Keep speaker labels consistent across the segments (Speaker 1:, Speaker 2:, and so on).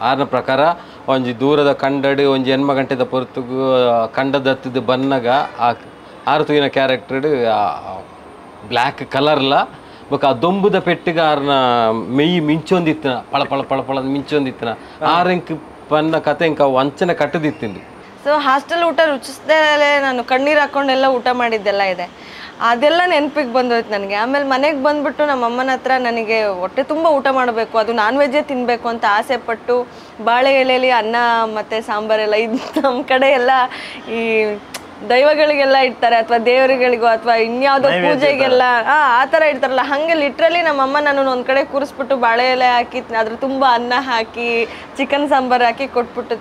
Speaker 1: ಆರ್ನ ಪ್ರಕಾರ ಒಂಜಿ ದೂರದ ಕಂಡಡು ಒಂಜಿ ಎನ್ಮ ಗಂಟೆದ ಪೊರ್ತುಗು ಕಂಡದತ್ತಿದ್ದು ಬನ್ನಗ ಆ ಆರು ತೂಯಿನ ಕ್ಯಾರೆಕ್ಟರ್ ಬ್ಲ್ಯಾಕ್ ಕಲರ್ಲ ಬೊಕ ಆ ದೊಂಬುದ ಪೆಟ್ಟಿಗೆ ಆರ್ನ ಮೆಯ್ಯಿ ಮಿಂಚೊಂದಿತ್ತಿನ ಪಳ ಪಳ ಪಳ ಪಳ ಮಿಂಚೊಂದಿತ್ತಿನ ಆರೆಂಕ್ ಪನ್ನ ಕತೆ ಇಂಕ ವಂಚನೆ ಕಟ್ಟದಿತ್ತಿಂದು.
Speaker 2: ಸೊ ಹಾಸ್ಟೆಲ್ ಊಟ ರುಚಿಸ್ದಲೇ ನಾನು ಕಣ್ಣೀರು ಹಾಕ್ಕೊಂಡೆಲ್ಲ ಊಟ ಮಾಡಿದ್ದೆಲ್ಲ ಇದೆ, ಅದೆಲ್ಲ ನೆನಪಿಗೆ ಬಂದೋಯ್ತು ನನಗೆ. ಆಮೇಲೆ ಮನೆಗೆ ಬಂದುಬಿಟ್ಟು ನಮ್ಮ ಅಮ್ಮನ ಹತ್ರ ನನಗೆ ಹೊಟ್ಟೆ ತುಂಬ ಊಟ ಮಾಡಬೇಕು, ಅದು ನಾನ್ ವೆಜ್ಜೇ ತಿನ್ನಬೇಕು ಅಂತ ಆಸೆ ಪಟ್ಟು ಬಾಳೆ ಎಲೆಯಲ್ಲಿ ಅನ್ನ ಮತ್ತು ಸಾಂಬಾರೆಲ್ಲ ಇದು ನಮ್ಮ ಕಡೆ ಎಲ್ಲ ಈ ದೈವಗಳಿಗೆಲ್ಲ ಇಡ್ತಾರೆ ಅಥವಾ ದೇವರುಗಳಿಗೋ ಅಥವಾ ಇನ್ಯಾವುದೋ ಪೂಜೆಗೆಲ್ಲ ಆ ಥರ ಇಡ್ತಾರಲ್ಲ, ಹಾಗೆ ಲಿಟ್ರಲಿ ನಮ್ಮಮ್ಮ ನಾನು ಒಂದು ಕಡೆ ಕೂರಿಸ್ಬಿಟ್ಟು ಬಾಳೆ ಎಲೆ ಹಾಕಿ ಅದ್ರ ತುಂಬ ಅನ್ನ ಹಾಕಿ ಚಿಕನ್ ಸಾಂಬಾರು ಹಾಕಿ ಕೊಟ್ಬಿಟ್ಟು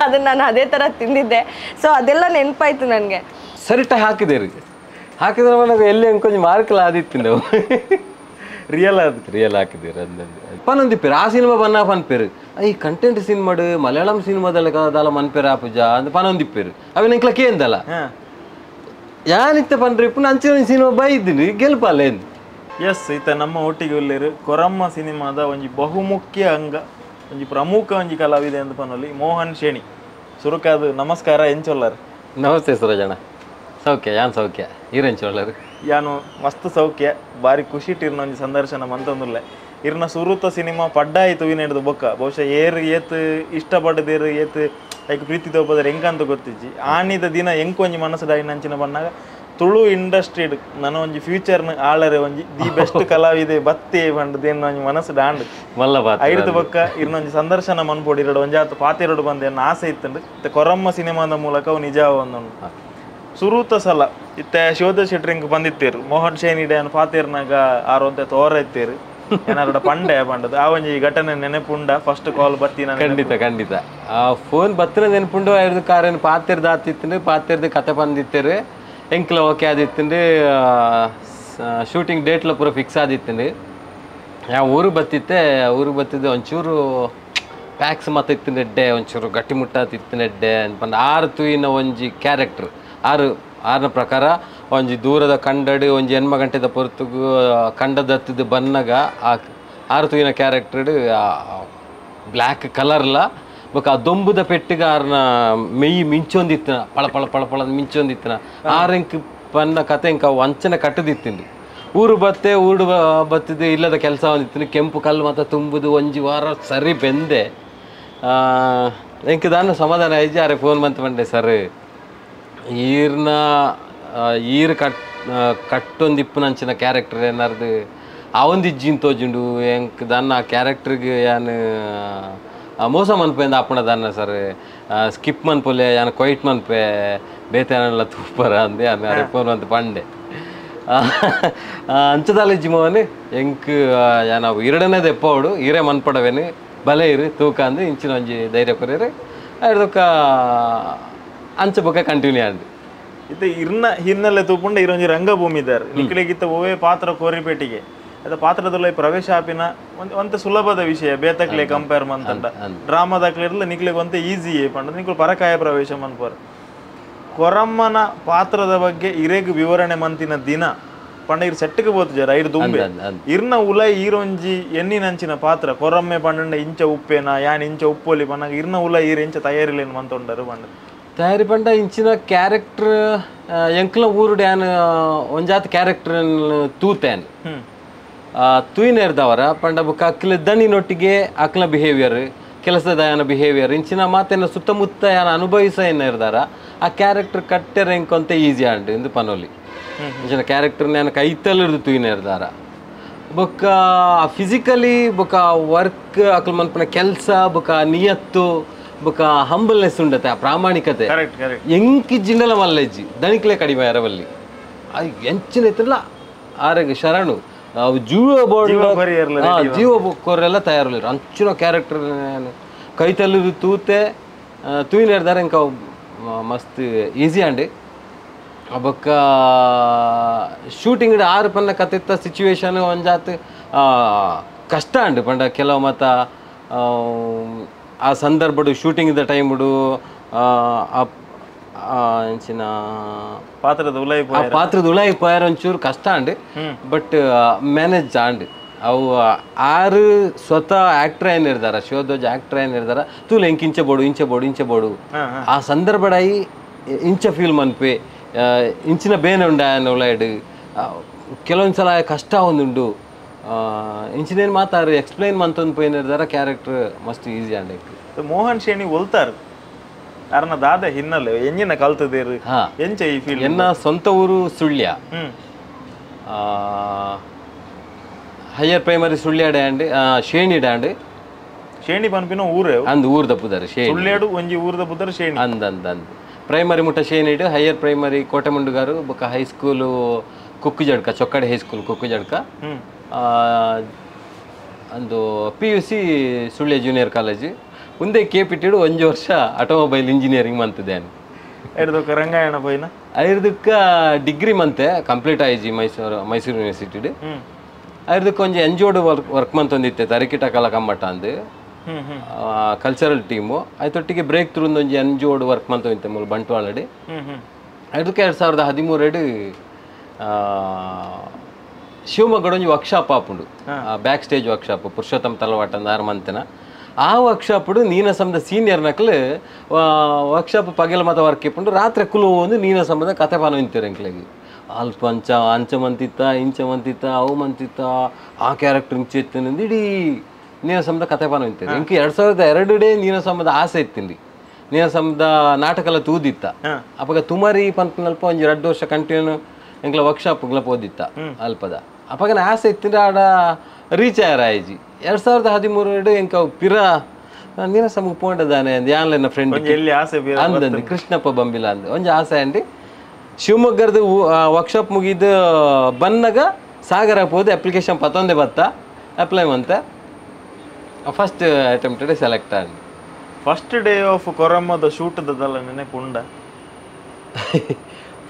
Speaker 2: ಅದನ್ನು ನಾನು ಅದೇ ಥರ ತಿಂದಿದ್ದೆ. ಸೊ ಅದೆಲ್ಲ ನೆನಪಾಯ್ತು ನನಗೆ.
Speaker 1: ಸರಿಟ ಹಾಕಿದೆ ರೀ, ಹಾಕಿದ್ರೆ ನನಗೆ ಎಲ್ಲಿ ಕೊಂಚ ಮಾರ್ಕಲ್ಲ ಆದಿತ್ತು ನಾವು ರಿಯಲ್ ಆದ ರಿಯಲ್ ಹಾಕಿದ್ದೀರಿ ಅಂದಂದು ಪನೊಂದಿಪ್ಪೇರು ಆ ಸಿನಿಮಾ ಬನ್ನ ಪನ್ಪೇರು ಈ ಕಂಟೆಂಟ್ ಸಿನಿಮಾಡು ಮಲಯಾಳಂ ಸಿನಿಮಾದಲ್ಲ ಕದಾಲ ಮನ್ಪೇರು ಆ ಪೂಜಾ ಅಂದ್ ಪನೊಂದಿಪ್ಪೇರು ಅವೇನು ಇಂಕ್ಲ ಕೇಂದಲ್ಲ ಯಾನಿತ್ತ ಪನ್ರಿ ಇಪ್ಪು ಅಂಚಿನ ಸಿನಿಮಾ ಬೈದ್ದೀನಿ ಗೆಲ್ಪಲ್ಲ ಎಂದು.
Speaker 3: ಎಸ್, ಈತ ನಮ್ಮ ಒಟ್ಟಿಗೆ ಉಲ್ಲೇರು ಕೊರಮ್ಮ ಸಿನಿಮಾದ ಒಂಜಿ ಬಹುಮುಖ್ಯ ಅಂಗ ಒಂಜಿ ಪ್ರಮುಖ ಒಂಜಿ ಕಲಾವಿದೆ ಅಂತ ಪನೊಲಿ ಮೋಹನ್ ಶೇಣಿ. ಸುರುಕಾದು ನಮಸ್ಕಾರ, ಎಂಚೊಲ್ಲರ್?
Speaker 1: ನಮಸ್ತೆ ಸುರಜಣ, ಸೌಖ್ಯ. ಯಾನ್ ಸೌಖ್ಯ, ಈರೆಂಚೊಲ್ಲರು?
Speaker 3: ಯಾನು ಮಸ್ತ್ ಸೌಖ್ಯ, ಬಾರಿ ಖುಷಿ ಇರ್ನ ಒಂಜಿ ಸಂದರ್ಶನ ಮಂತಂದುಲ್ಲೆ. ಇರ್ನ ಸುರುತ ಸಿನಿಮಾ ಪಡ್ಡಾಯಿತು ವಿನೇಡ್ದು ಬೊಕ್ಕ ಬಹುಶಃ ಏರು ಏತ್ ಇಷ್ಟಪಡದೇರು ಏತ್ ಲೈಕ್ ಪ್ರೀತಿ ತೋಪದ್ರೆ ಎಂಕಂತ ಗೊತ್ತಿಜ್ಜಿ. ಆನಿದ ದಿನ ಎಂಕೊಂಜಿ ಮನಸ್ಸು ಅಂಚಿನ ಬಣ್ಣಾಗ ತುಳು ಇಂಡಸ್ಟ್ರಿಡ್ ನನ್ನ ಒಂಜಿ ಫ್ಯೂಚರ್ನ ಆಳರೆ ಒಂಜಿ the best ಕಲಾವಿದೆ ಬತ್ತೆ ಪಂಡದೇನು ಒಂಜಿ ಮನಸ್ಸು ಡಾಂಡ್ ಐಡ್ದು ಬೊಕ್ಕ ಇರ್ನೊಂಜಿ ಸಂದರ್ಶನ ಮನ್ಪೊಡಿ ಇರಡು ಒಂಜಾತು ಪಾತಿರಡು ಬಂದೆ ಎನ್ನ ಆಸೆ ಇತ್ತಂಡು. ಇತ್ತೆ ಕೊರಮ್ಮ ಸಿನಿಮಾದ ಮೂಲಕ ಅವು ನಿಜ ಒಂದೊಂದು ಸುರೂತ ಸಲ ಇತ್ತೆ ಶಿವದ ಶೆಟ್ರಿಂಗ್ ಬಂದಿತ್ತೇರು ಮೋಹನ್ ಶೇನಿಡೆ ಅನ್ ಪಾತೇರ್ನಾಗ ಆರು ತೋರ ಇತ್ತೇರು ಏನಾರ ಪಂಡೆ ಪಂಡದು ಆ ಒಂಜಿ ಘಟನೆ ನೆನಪುಂಡ ಫಸ್ಟ್ ಕಾಲ್ ಬತ್ತಿನ?
Speaker 1: ಖಂಡಿತ ಖಂಡಿತ, ಆ ಫೋನ್ ಬತ್ತಿನ ನೆನಪುಂಡು. ಐದು ಕಾರೇನು ಪಾತಿರ್ದ ಆತಿತ್ತು, ಪಾತಿರ್ದು ಕತೆ ಬಂದಿತ್ತೇರು, ಎಂಕ್ಲ ಓಕೆ ಆದಿತ್ತಂಡು, ಶೂಟಿಂಗ್ ಡೇಟ್ಲ ಪೂರ ಫಿಕ್ಸ್ ಆದಿತ್ತಂಡು. ಯಾ ಊರು ಬತ್ತಿತ್ತೆ, ಊರು ಬತ್ತಿದ್ದು ಒಂಚೂರು ಪ್ಯಾಕ್ಸ್ ಮತ್ತೆ ಇತ್ತಿನೆಡ್ಡೆ ಒಂಚೂರು ಗಟ್ಟಿ ಮುಟ್ಟ ತಿತ್ತಿನೆಡ್ಡೆ ಅನ್ಪಂಡು ಆರು ತೂಯಿನ ಒಂಜಿ ಕ್ಯಾರೆಕ್ಟರ್ ಆರು ಆರ್ನ ಪ್ರಕಾರ ಒಂಜಿ ದೂರದ ಕಂಡಡು ಒಂಜಿ ಎನ್ಮ ಗಂಟೆದ ಪೊರ್ತುಗು ಕಂಡದತ್ತಿದ್ದು ಬನ್ನಗ ಆ ಆರು ತೂಯಿನ ಕ್ಯಾರೆಕ್ಟರ್ ಬ್ಲ್ಯಾಕ್ ಕಲರ್ಲ ಬೊಕ ಆ ದೊಂಬುದ ಪೆಟ್ಟಿಗೆ ಆರ್ನ ಮೆಯ್ಯಿ ಮಿಂಚೊಂದಿತ್ತಿನ ಪಳ ಪಳ ಪಳ ಪಳ ಮಿಂಚೊಂದಿತ್ತಿನ ಆರೆಂಕ್ ಪನ್ನ ಕತೆ ಇಂಕ ವಂಚನೆ ಕಟ್ಟದಿತ್ತಿಂದು. ಊರು ಬತ್ತೆ ಊರು ಬತ್ತಿದ್ದು ಇಲ್ಲದ ಕೆಲಸ ಒಂದಿತ್ತಿನ ಕೆಂಪು ಕಲ್ಲು ಮಾತ್ರ ತುಂಬುದು ಒಂಜಿ ವಾರ ಸರಿ ಬೆಂದೆ ಎಂಕ್ ದಾನ ಸಮಾಧಾನ ಐಜಿ ಆರೆ ಫೋನ್ ಬಂತು ಬಂಡೆ ಸರ್ ಈರ್ನ ಈರು ಕಟ್ಟೊಂದು ಇಪ್ಪುನಂಚಿನ ಕ್ಯಾರೆಕ್ಟರ್ ಏನಾರ್ದು ಆ ಒಂದು ಇಜ್ಜಿನ ತೋಜುಂಡು ಎಂಕ್ ದಾನ್ನ ಆ ಕ್ಯಾರೆಕ್ಟರ್ಗೆ ಯಾನು ಮೋಸ ಮನ್ಪೆಂದ ಅಪ್ಪಣ ದಾನ್ನ ಸರ್ ಸ್ಕಿಪ್ ಮನ್ಪೊಲೆ ಯಾನ್ ಕ್ವೈಟ್ ಮನ್ಪೆ ಬೇತೆ ತೂಪರ ಅಂದೆ ಅರೆ ಫೋನ್ ಅಂತ ಪಂಡೆ ಅಂಚದಾಲ ಇಜ್ಜಿ ಮೋಹನ್ ಎಂಕ್ ಯಾನ್ ಎರಡನೇದು ಎಪ್ಪವಡು ಈರೇ ಮನ್ಪಡವೇನು ಬಲೆ ಇರು ತೂಕ ಅಂದು ಇಂಚಿನ ಒಂಜಿ ಧೈರ್ಯ ಕೊರಿಯರು ಐದಕ್ಕ ಅಂಚ ಬೊಕ್ಕ ಕಂಟಿನ್ಯೂ ಆಂಡ್.
Speaker 3: ಇತ್ತೆ ಇರ್ನ ಹಿನ್ನೆಲೆ ತೂಪುಂಡ ಇರೊಂಜಿ ರಂಗಭೂಮಿ ಇದ್ದಾರೆ ನಿಕ್ಲೆಗಿತ್ತ ಒವೇ ಪಾತ್ರ ಕೋರಿಪೇಟಿಗೆ ಅದ ಪಾತ್ರದಲ್ಲ ಪ್ರವೇಶ ಆಪಿನ ಒಂತ ಸುಲಭದ ವಿಷಯ ಬೇತಕ್ಲೆ ಕಂಪೇರ್ ಮಂತಂಡ ಡ್ರಾಮಾದಾಕ್ಲೆ ಇರ್ಲ ನಿಕ್ಲೆಗೆ ಒಂತ ಈಸಿ ಪಂಡ ನಿಕ್ಲು ಪರಕಾಯ ಪ್ರವೇಶ ಮನ್ಪರ್. ಕೊರಮ್ಮನ ಪಾತ್ರದ ಬಗ್ಗೆ ಇರೆಗ್ ವಿವರಣೆ ಮಂತಿನ ದಿನ ಪಂಡ ಇರ್ ಸೆಟ್ಟಿಗೆ ಬೋತು ಜರ ಐರ್ ದುಂಬೆ ಇರ್ನ ಉಲೈ ಈರೊಂಜಿ ಎನ್ನಿನಂಚಿನ ಪಾತ್ರ ಕೊರಮ್ಮೆ ಪಂಡ ಇಂಚ ಉಪ್ಪೇನ ಯಾನ್ ಇಂಚ ಉಪ್ಪೊಲಿ ಪನ್ನಾಗ ಇರ್ನ ಉಲೈ ಈರ್ ಇಂಚ ತಯಾರಿಲೇನು ಮಂತೊಂಡರು ಪಂಡ
Speaker 1: ತಯಾರಿ ಪಂಡ ಇಂಚಿನ ಕ್ಯಾರೆಕ್ಟರ್ ಎಂಕ್ಲ ಊರುಡು ಯಾನ್ ಒಂಜಾತ ಕ್ಯಾರೆಕ್ಟರ್ ತೂತೇನ್ ತೂಯಿನೇರ್ದವರ ಪಂಡ ಬೊಕ್ಕ ಅಕ್ಲ ದಣಿನೊಟ್ಟಿಗೆ ಅಕ್ಲ ಬಿಹೇವಿಯರ್ ಕೆಲಸದ ಯಾನ ಬಿಹೇವಿಯರ್ ಇಂಚಿನ ಮಾತೇನ ಸುತ್ತಮುತ್ತ ಯಾನ ಅನುಭವಿಸ ಏನಿರ್ದಾರ ಆ ಕ್ಯಾರೆಕ್ಟರ್ ಕಟ್ಟೆರ ಎಂಕೊಂತ ಈಸಿ ಆಂಡ್ ಇಂದು ಪನೊಲಿ ಇಂಚಿನ ಕ್ಯಾರೆಕ್ಟರ್ ನಾನು ಕೈತಲ್ಲಿರ್ದು ತೂಯಿನೇರ್ದಾರ ಬೊಕ್ಕ ಫಿಸಿಕಲಿ ಬೊಕ್ಕ ವರ್ಕ್ ಅಕ್ಲ ಮನ್ಪನ ಕೆಲಸ ಬೊಕ್ಕ ನಿಯತ್ತು ಬೊಕ್ಕ ಹಂಬಲ್ನೆಸ್ ಉಂಡತೆ ಆ ಪ್ರಾಮಾಣಿಕತೆ ಎಂಕಿಜ್ಜಿಂಡಲ ಮಲ್ಲೆಜ್ಜಿ ದಣಿಕ್ಲೆ ಕಡಿಮೆ ಅರವಲ್ಲಿ ಎಂಚಿನ ಇತ್ತಲ್ಲ ಆರೋಗ್ಯ ಶರಣು ಜೀವ ಜೀವ ಕೊರೆಲ್ಲ ತಯಾರಿಲ್ಲ ಅಂಚಿನ ಕ್ಯಾರೆಕ್ಟರ್ ಕೈತಲ್ಲಿ ತೂತೆ ತೂಯಿನೇರ್ದಾರೆ ಇಂಕ ಮಸ್ತ್ ಈಸಿ ಆಂಡ್. ಬೊಕ್ಕ ಶೂಟಿಂಗ್ ಆರು ಪನ್ನ ಕತೆತ್ತ ಸಿಚುವೇಶನ್ ಒಂಜಾತ್ ಕಷ್ಟ ಅಂಡ್ ಪಂಡ ಕೆಲವು ಮತ ಆ ಸಂದರ್ಭಡು ಶೂಟಿಂಗ್ the ಟೈಮ್ಡು ಎಂಚಿನ ಪಾತ್ರದ ಉಲೈ ಪಾತ್ರದ ಉಲೈ ಪೋಯರ್ ಒಂಚೂರು ಕಷ್ಟ and but manage and. ಅವು ಆರು ಸ್ವತಃ ಆಕ್ಟರ್ ಏನಿರ್ದಾರ ಶಿವಧ್ವಜ ಆಕ್ಟರ್ ಏನಿರ್ದಾರ ತೂಲೆ ಇಂಕ ಇಂಚ ಬೋಡು ಇಂಚ ಬೋಡು ಇಂಚ ಬೋಡು ಆ ಸಂದರ್ಭಡಾಯಿ ಇಂಚ ಫೀಲ್ ಮನ್ಪೆ ಇಂಚಿನ ಬೇನೆ ಉಂಡ ಉಳಾಯ್ಡು ಕೆಲವೊಂದು ಸಲ ಕಷ್ಟ ಒಂದುಂಡು ಇಂಚಿನೇನು ಮಾತಾರು ಎಕ್ಸ್ಪ್ಲೈನ್ ಮಂತೊಂದು ಪೋಯಿನಿರ್ದಾರ ಕ್ಯಾರೆಕ್ಟರ್ ಮಸ್ತ್ ಈಸಿ ಅಂಡ್
Speaker 3: ಮೋಹನ್ ಶೇಣಿ ಒಲ್ತಾರು ಅರನ ದಾದ ಹಿನ್ನೆಲೆ ಎಂಜಿನ ಕಲ್ತದೇರು ಎಂಚ ಈ ಫೀಲ್
Speaker 1: ಎನ್ನ ಸ್ವಂತ ಊರು ಸುಳ್ಯ ಹೈಯರ್ ಪ್ರೈಮರಿ ಸುಳ್ಯ ಡ್ಯಾಂಡ್ ಶೇಣಿ ಡ್ಯಾಂಡ್
Speaker 3: ಶೇಣಿ ಪನ್ಪಿನ ಊರೇ
Speaker 1: ಅಂದ್ ಊರು ದಪ್ಪುದಾರೆ ಶೇಣಿ
Speaker 3: ಸುಳ್ಯಾಡು ಒಂಜಿ ಊರು ದಪ್ಪುದಾರೆ ಶೇಣಿ
Speaker 1: ಅಂದ್ ಅಂದ್ ಅಂದ್ ಪ್ರೈಮರಿ ಮುಟ್ಟ ಶೇಣಿಡು ಹೈಯರ್ ಪ್ರೈಮರಿ ಕೋಟೆಮುಂಡುಗಾರು ಬೊಕ್ಕ high school Kukkujadka Chokkadi high school Kukkujadka ಅಂದು P U C Sullia junior college ಒಂದೇ ಕೆ ಪಿ ಟಿಡು ಒಂಜಿ ವರ್ಷ ಆಟೋಮೊಬೈಲ್ ಇಂಜಿನಿಯರಿಂಗ್ ಮಂತಿದೆ
Speaker 3: ರಂಗಾಯಣ ಪೋಯಿನ
Speaker 1: ಐರ್ದಕ್ಕ ಡಿಗ್ರಿ ಮಂತೆ ಕಂಪ್ಲೀಟ್ ಆಯ್ಜಿ ಮೈಸೂರು ಮೈಸೂರು ಯೂನಿವರ್ಸಿಟಿಡು ಐರ್ದಕ್ಕೆ ಒಂಜಿ ಎನ್ ಜಿ ಓಡು ವರ್ಕ್ ವರ್ಕ್ ಮಂತೊಂದಿತ್ತೆ ತರಿಕಿಟ ಕಲಾ ಕಮ್ಮಟ ಅಂದು ಕಲ್ಚರಲ್ ಟೀಮು ಐತೊಟ್ಟಿಗೆ ಬ್ರೇಕ್ ಥ್ರೂ ಒಂಜಿ ಎನ್ ಜಿ ಓಡು ವರ್ಕ್ ಮಂತೊಂದಿತ್ತೆ ಮೂಲ ಬಂಟ್ವಾಳಡಿ ಐದಕ್ಕೆ 2013 ಶಿವಮೊಗ್ಗಡ ಒಂಜಿ ವರ್ಕ್ಶಾಪ್ ಆಪುಂಡು back stage workshop Purushottam Talavata ಅಂದ್ ಆರು ಮಂತನ ಆ ವರ್ಕ್ಶಾಪ್ಡು ನೀನಸಂದ ಸೀನಿಯರ್ ನಕಲು ವರ್ಕ್ಶಾಪ್ ಪಗೆಲ ಮತ ವರ್ಕ್ ಇಪ್ಪುಂಡು ರಾತ್ರಿ ಕುಲು ಒಂದು ನೀನಸಂಬಂಧ ಕತೆ ಪಾನ ಇಂತೀರು ಎಂಕ್ಲೆಗ್ ಅಲ್ಪ ಅಂಚ ಅಂಚ ಮಂತಿತ್ತ ಇಂಚ ಮಂತಿತ್ತ ಅವು ಮಂತಿತ್ತ ಆ ಕ್ಯಾರೆಕ್ಟರ್ ಇಂಚ ಇತ್ತು ಇಡೀ ನೀನಸಂಬಂಧ ಕತೆ ಪಾನ ಇಂತೀರು ಇಂಕ 2002 ನೀನಸಂಬಂಧ ಆಸೆ ಇತ್ತಿಂಡಿ ನೀನಸಂಬಂಧ ನಾಟಕಲ ತೂದಿತ್ತ ಅಪಗ ತುಮರಿ ಪಂಪನಲ್ಪ ಒಂಜಿ 2 ವರ್ಷ ಕಂಟಿನ್ಯೂ ಎಂಕ್ಲ ವರ್ಕ್ಶಾಪ್ ಪೋದಿತ್ತ ಅಲ್ಪದ ಅಪಗನ ಆಸೆ ಇತ್ತಿಂಡ ಆಡ ರೀಚ್ ಆಯರ ಆಯ್ಜಿ 2013 ಎಂಕ ಪಿರ ನೀನಸಮ್ಗೆ ಪೋಂಡದಾನೆ ಅಂದ್ ಯಾನ್ಲೆನ ಫ್ರೆಂಡ್ ಅಂದಂದು ಕೃಷ್ಣಪ್ಪ ಬಂಬಿಲ ಅಂದ್ ಒಂಜಿ ಆಸೆ ಅಂಡಿ ಶಿವಮೊಗ್ಗದ ವರ್ಕ್ಶಾಪ್ ಮುಗಿದು ಬನ್ನಾಗ ಸಾಗರ ಹೋದೆ ಅಪ್ಲಿಕೇಶನ್ ಪತ್ತೊಂದೇ ಬತ್ತ ಅಪ್ಲೈ ಮಂತೆ first attempted select ಆಗಿ
Speaker 3: first day of ಕೊರಮ್ಮದ shoot ದಲ್ಲ ನೆನಪುಂಡ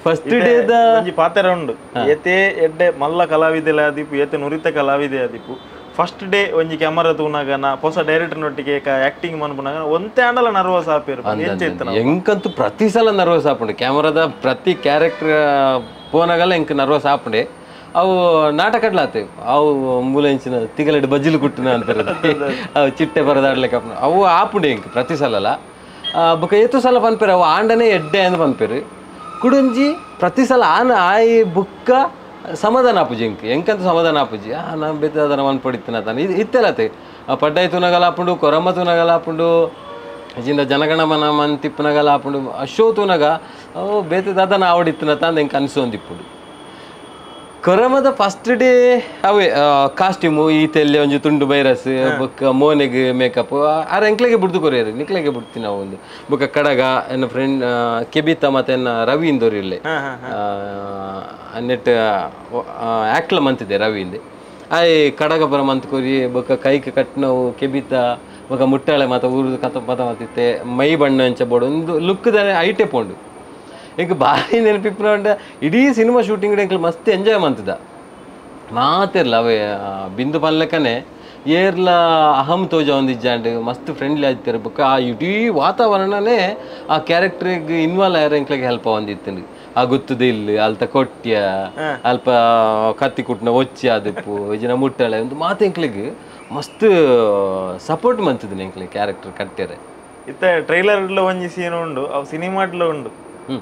Speaker 1: ಫಸ್ಟ್ ಡೇದ
Speaker 3: ಒಂಜಿ ಪಾತೆರ ಉಂಡು ಏತೆ ಎಡ್ಡೆ ಮಲ್ಲ ಕಲಾವಿದೆಲ ಆದಿಪ್ಪು ಏತೆ ನುರಿತ ಕಲಾವಿದೆ ಆದಿಪ್ಪು ಫಸ್ಟ್ ಡೇ ಒಂಜಿ ಕ್ಯಾಮರಾ ತೂನಾಗನ ಹೊಸ ಡೈರೆಕ್ಟರ್ ನೊಟ್ಟಿಗೆ ಆಕ್ಟಿಂಗ್ ಮನ್ಪುನಾಗ ಒಂತೆ ಆಂಡಲ ನರ್ವಸ್ ಆಪೇರು
Speaker 1: ಎಂಕಂತೂ ಪ್ರತಿ ಸಲ ನರ್ವಸ್ ಆಪುಂಡು ಕ್ಯಾಮರಾದ ಪ್ರತಿ ಕ್ಯಾರೆಕ್ಟರ್ ಪೋನಾಗಲ್ಲ ಎಂಕ್ ನರ್ವಸ್ ಆಪುಂಡೆ ಅವು ನಾಟಕಡ್ಲಾತೆ ಅವು ಮೂಲೆಂಚಿನ ತಿಗಲೆಡ್ ಬಜ್ಜಿಲು ಕುಟ್ಟುನ ಅಂತಾರೆ ಅವು ಚಿಟ್ಟೆ ಬರದಾಡ್ಲಿಕ್ಕೆ ಆಪುಂಡು ಅವು ಆಪುಂಡೆ ಎಂಕ್ ಪ್ರತಿ ಸಲಲ ಬೊಕ ಏತು ಸಲ ಪನ್ಪೇರು ಅವು ಆಂಡನೇ ಎಡ್ಡೆ ಅಂದ್ ಪನ್ಪೇರು ಕುಡುಂಜಿ ಪ್ರತಿ ಸಲ ಆನ ಆಯಿ ಬುಕ್ಕ ಸಮಾಧಾನ ಆಪುಜಿ ಎಂಕ್ ಎಂಕಂತ ಸಮಾಧಾನ ಆಪುಜಿ ಆ ನಾನು ಬೇತಾದನ ಮನ್ಪೊಡಿತ್ತಿನ ತಾನು ಇದು ಇತ್ತೆಲತೆ ಪಡ್ಡಾಯಿ ತುನಗಲ ಆಪುಂಡು ಕೊರಮ್ಮ ತುನಗಲ ಆಪುಂಡು ಜಿಂದ ಜನಗಣಮನ ಮನ್ ತಿಪ್ಪುನಗಲ ಆಪುಂಡು ಅಶೋ ತುನಗ ಓ ಬೇತೆ ಆವಡಿತ್ತಿನ ತಾಂದು ಎಂಕ್ ಅನ್ಸೊಂದಿಪ್ಪುಂಡು ಕೊರಮದ ಫಸ್ಟ್ ಡೇ ಅವೇ ಕಾಸ್ಟ್ಯೂಮು ಈ ತೆಲ್ಲೆ ಒಂಜಿ ತುಂಡು ಬೈರಸ್ ಬೊಕ್ಕ ಮೋನೆಗ್ ಮೇಕಪ್ ಆರ್ ಎಂಕ್ಲೆಗೆ ಬಿಡ್ದು ಕೊರಿಯರು ನಿಕ್ಲೆಗೆ ಬಿಡ್ತೀನಿ ನಾವು ಒಂದು ಬೊಕ್ಕ ಕಡಗ ಎನ್ನ ಫ್ರೆಂಡ್ ಕೆಬಿತ ಮತ್ತೆ ಎನ್ನ ರವಿ ಇಂದೋರು ಇಲ್ಲೇ ನೆಟ್ ಆಕ್ಲ ಮಂತಿದೆ ರವಿಯಿಂದ ಆಯ್ ಕಡಗ ಬರ ಮಂತ್ ಕೊರಿ ಬೊಕ್ಕ ಕೈಕ್ ಕಟ್ನವು ಕೆಬಿತ ಬೊಕ್ಕ ಮುಟ್ಟಾಳೆ ಮಾತ ಊರು ಕಥ ಪದ ಮತ್ತಿತ್ತೆ ಮೈ ಬಣ್ಣ ಅಂಚ ಬೋಡು ಒಂದು ಲುಕ್ ಐಟೆ ಪೋಂಡು ಎಂಕ್ ಭಾರಿ ನೆನಪಿಪ್ಪುನ ಇಡೀ ಸಿನಿಮಾ ಶೂಟಿಂಗ್ ಎಂಕ್ಲು ಮಸ್ತ್ ಎಂಜಾಯ್ ಮಂತದ ಮಾತಿರ್ಲ ಅವೇ ಬಿಂದು ಪನ್ಲೆಕ್ಕನೆ ಏರ್ಲ ಅಹಂ ತೋಜ ಒಂದಿಜ್ಜಾಂಡ್ ಮಸ್ತ್ ಫ್ರೆಂಡ್ಲಿ ಆಯ್ತಿರ್ ಬೊಕ್ಕ ಆ ಇಡೀ ವಾತಾವರಣನೇ ಆ ಕ್ಯಾರೆಕ್ಟರ್ಗೆ ಇನ್ವಾಲ್ವ್ ಆಯ್ರ ಎಂಕ್ಲೆಗೆ ಹೆಲ್ಪ್ ಆವೊಂದಿತ್ತು ಆ ಗುತ್ತದ ಇಲ್ಲಿ ಅಲ್ತ ಕೊಟ್ಯ ಅಲ್ಪ ಕತ್ತಿ ಕುಟ್ನ ಒಚ್ಚಿ ಆದಿಪ್ಪು ಇಜಿನ ಮುಟ್ಟಾಳೆ ಒಂದು ಮಾತು ಎಂಕ್ಲೆಗ್ ಮಸ್ತ್ ಸಪೋರ್ಟ್ ಮಂತಿದ್ದೀನಿ ಎಂಕ್ಲೆಗ್ ಕ್ಯಾರೆಕ್ಟರ್ ಕಟ್ಟ್ಯಾರೆ
Speaker 3: ಇತ್ತ ಟ್ರೈಲರ್ ಒಂಜಿ ಸೀನ್ ಉಂಡು ಅವು ಸಿನಿಮಾಡ್ಲ ಉಂಡು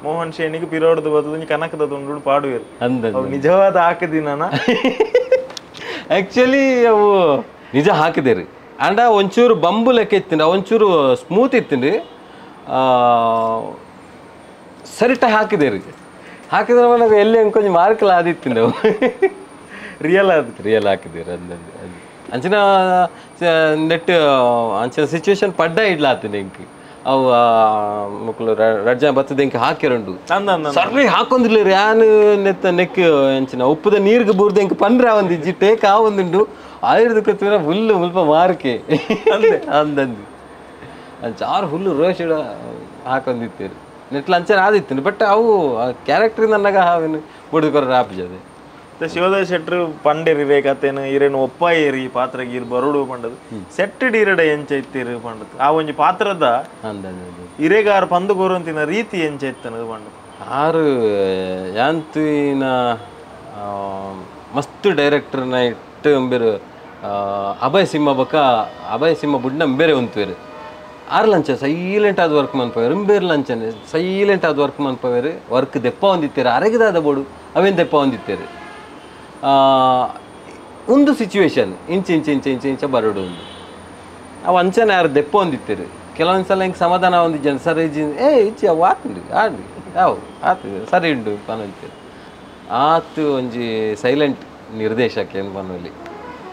Speaker 3: ಮೋಹನ್ ಶೇಣಿಗೆ ಪಿರೋಡ್ದು ಬರ್ತದೆ ಕನಕದ ತುಂಡು ಪಾಡುವೆರು ನಿಜವಾದ ಹಾಕಿದಿನ
Speaker 1: ಆಕ್ಚುಲಿ ಅವು ನಿಜ ಹಾಕಿದೇರಿ ಅಂಡ ಒಂಚೂರು ಬಂಬು ಲೆಕ್ಕ ಇತ್ತಿಂಡ ಒಂಚೂರು ಸ್ಮೂತ್ ಇತ್ತಿಂಡು ಸರಿಟ ಹಾಕಿದೇರಿ ಹಾಕಿದ್ರೆ ನನಗೆ ಎಲ್ಲಿ ಕೊಂಚ ಮಾರ್ಕಲ ಆದಿತ್ತಿಂಡ
Speaker 3: ರಿಯಲ್ ಅದು
Speaker 1: ರಿಯಲ್ ಹಾಕಿದೇರಿ ಅಂದಂದು ಅಂಚಿನ ನೆಟ್ ಅಂಚಿನ ಸಿಚುವೇಶನ್ ಪಡ್ಡ ಇಡ್ಲಾತೀನಿ ಇಂಕ್ ಅವು ಮಕ್ಕಳು ರಡ್ಜ ಬತ್ತದ ಇಂಕ ಹಾಕಿರಂಡು ಸರ್ರಿ ಹಾಕೊಂದಿಲ್ಲ ಯಾನ್ ನೆತ್ತ ನೆಕ್ ಅಂಚಿನ ಉಪ್ಪುದ ನೀರ್ಗೆ ಬೂರ್ದ ಇಂಕ ಪಂದ್ರ ಒಂದಿಜ್ಜಿ ಟೇಕ್ ಆ ಒಂದುಂಡು ಆಯುರ್ದಕ್ಕೆ ಫುಲ್ ಮುಲ್ಪ ಮಾರ್ಕೆ ಅಂದಂದು ಅಂಚಾರು ಫುಲ್ ರೋಷಿಡ ಹಾಕೊಂಡಿತ್ತೀರಿ ನೆಟ್ಲ ಅಂಚನೆ ಆದಿತ್ತು ಬಟ್ ಅವು ಕ್ಯಾರೆಕ್ಟರ್ ನನ್ನಗ ಹಾವೇನು ಬುಡ್ದು ಆಪಿಜದೆ
Speaker 3: ಶಿವದಾಸ್ ಶೆಟ್ರು ಪಂಡೇರಿ ರೇಖತೇನು ಇರೇನು ಒಪ್ಪಾಯೇರಿ ಪಾತ್ರ ಗೀರ್ ಬರುಡು ಪಂಡದು ಸೆಟ್ ಡೀರಡ ಎಂಚ ಇತ್ತೀರು ಪಂಡದು ಆ ಒಂಜಿ ಪಾತ್ರದ ಇರೇಗಾರ ಪಂದು ಕೋರಂತಿನ ರೀತಿ ಎಂಚ ಇತ್ತನದು ಪಂಡದು
Speaker 1: ಆರು ಯಾಂತಿನ ಮಸ್ತ್ ಡೈರೆಕ್ಟರ್ನ ಇಟ್ಟು ಅಂಬಿರು Abhay Simha ಬೊಕ್ಕ ಅಭಯ ಸಿಂಹ ಬುಡ್ನ ಬೇರೆ ಉಂತುವೆರು ಆರ್ ಲಂಚ ಸೈಲೆಂಟ್ ಆದ ವರ್ಕ್ ಮನ್ಪವೇರು ಬೇರೆ ಲಂಚನೆ ಸೈಲೆಂಟ್ ಆದ ವರ್ಕ್ ಮನ್ಪವೇರು ವರ್ಕ್ ದೆಪ್ಪ ಹೊಂದಿತ್ತೇರು ಅರಗಿದಾದ ಬೋಡು ಅವೇನು ದೆಪ್ಪ ಹೊಂದಿತ್ತೇರು ಒಂದು ಸಿಚುವೇಶನ್ ಇಂಚ ಇಂಚ ಇಂಚ ಇಂಚ ಇಂಚ ಬರೋಡು ಒಂದು ಅವು ಅಂಚನೆ ಯಾರು ದೆಪ್ಪ ಹೊಂದಿತ್ತೇರು ಕೆಲವೊಂದು ಸಲ ಹಿಂಗೆ ಸಮಾಧಾನ ಒಂದು ಜನ ಸರಿ ಏ ಇಚ್ಚಿ ಅವು ಆತುಂಡು ಆಡ್ರಿ ಯಾವ ಆತು ಸರಿ ಉಂಡು ಪನಂತೇರು ಆತು ಒಂಜಿ ಸೈಲೆಂಟ್ ನಿರ್ದೇಶಕ ಏನು ಪನ್ನೊಲಿ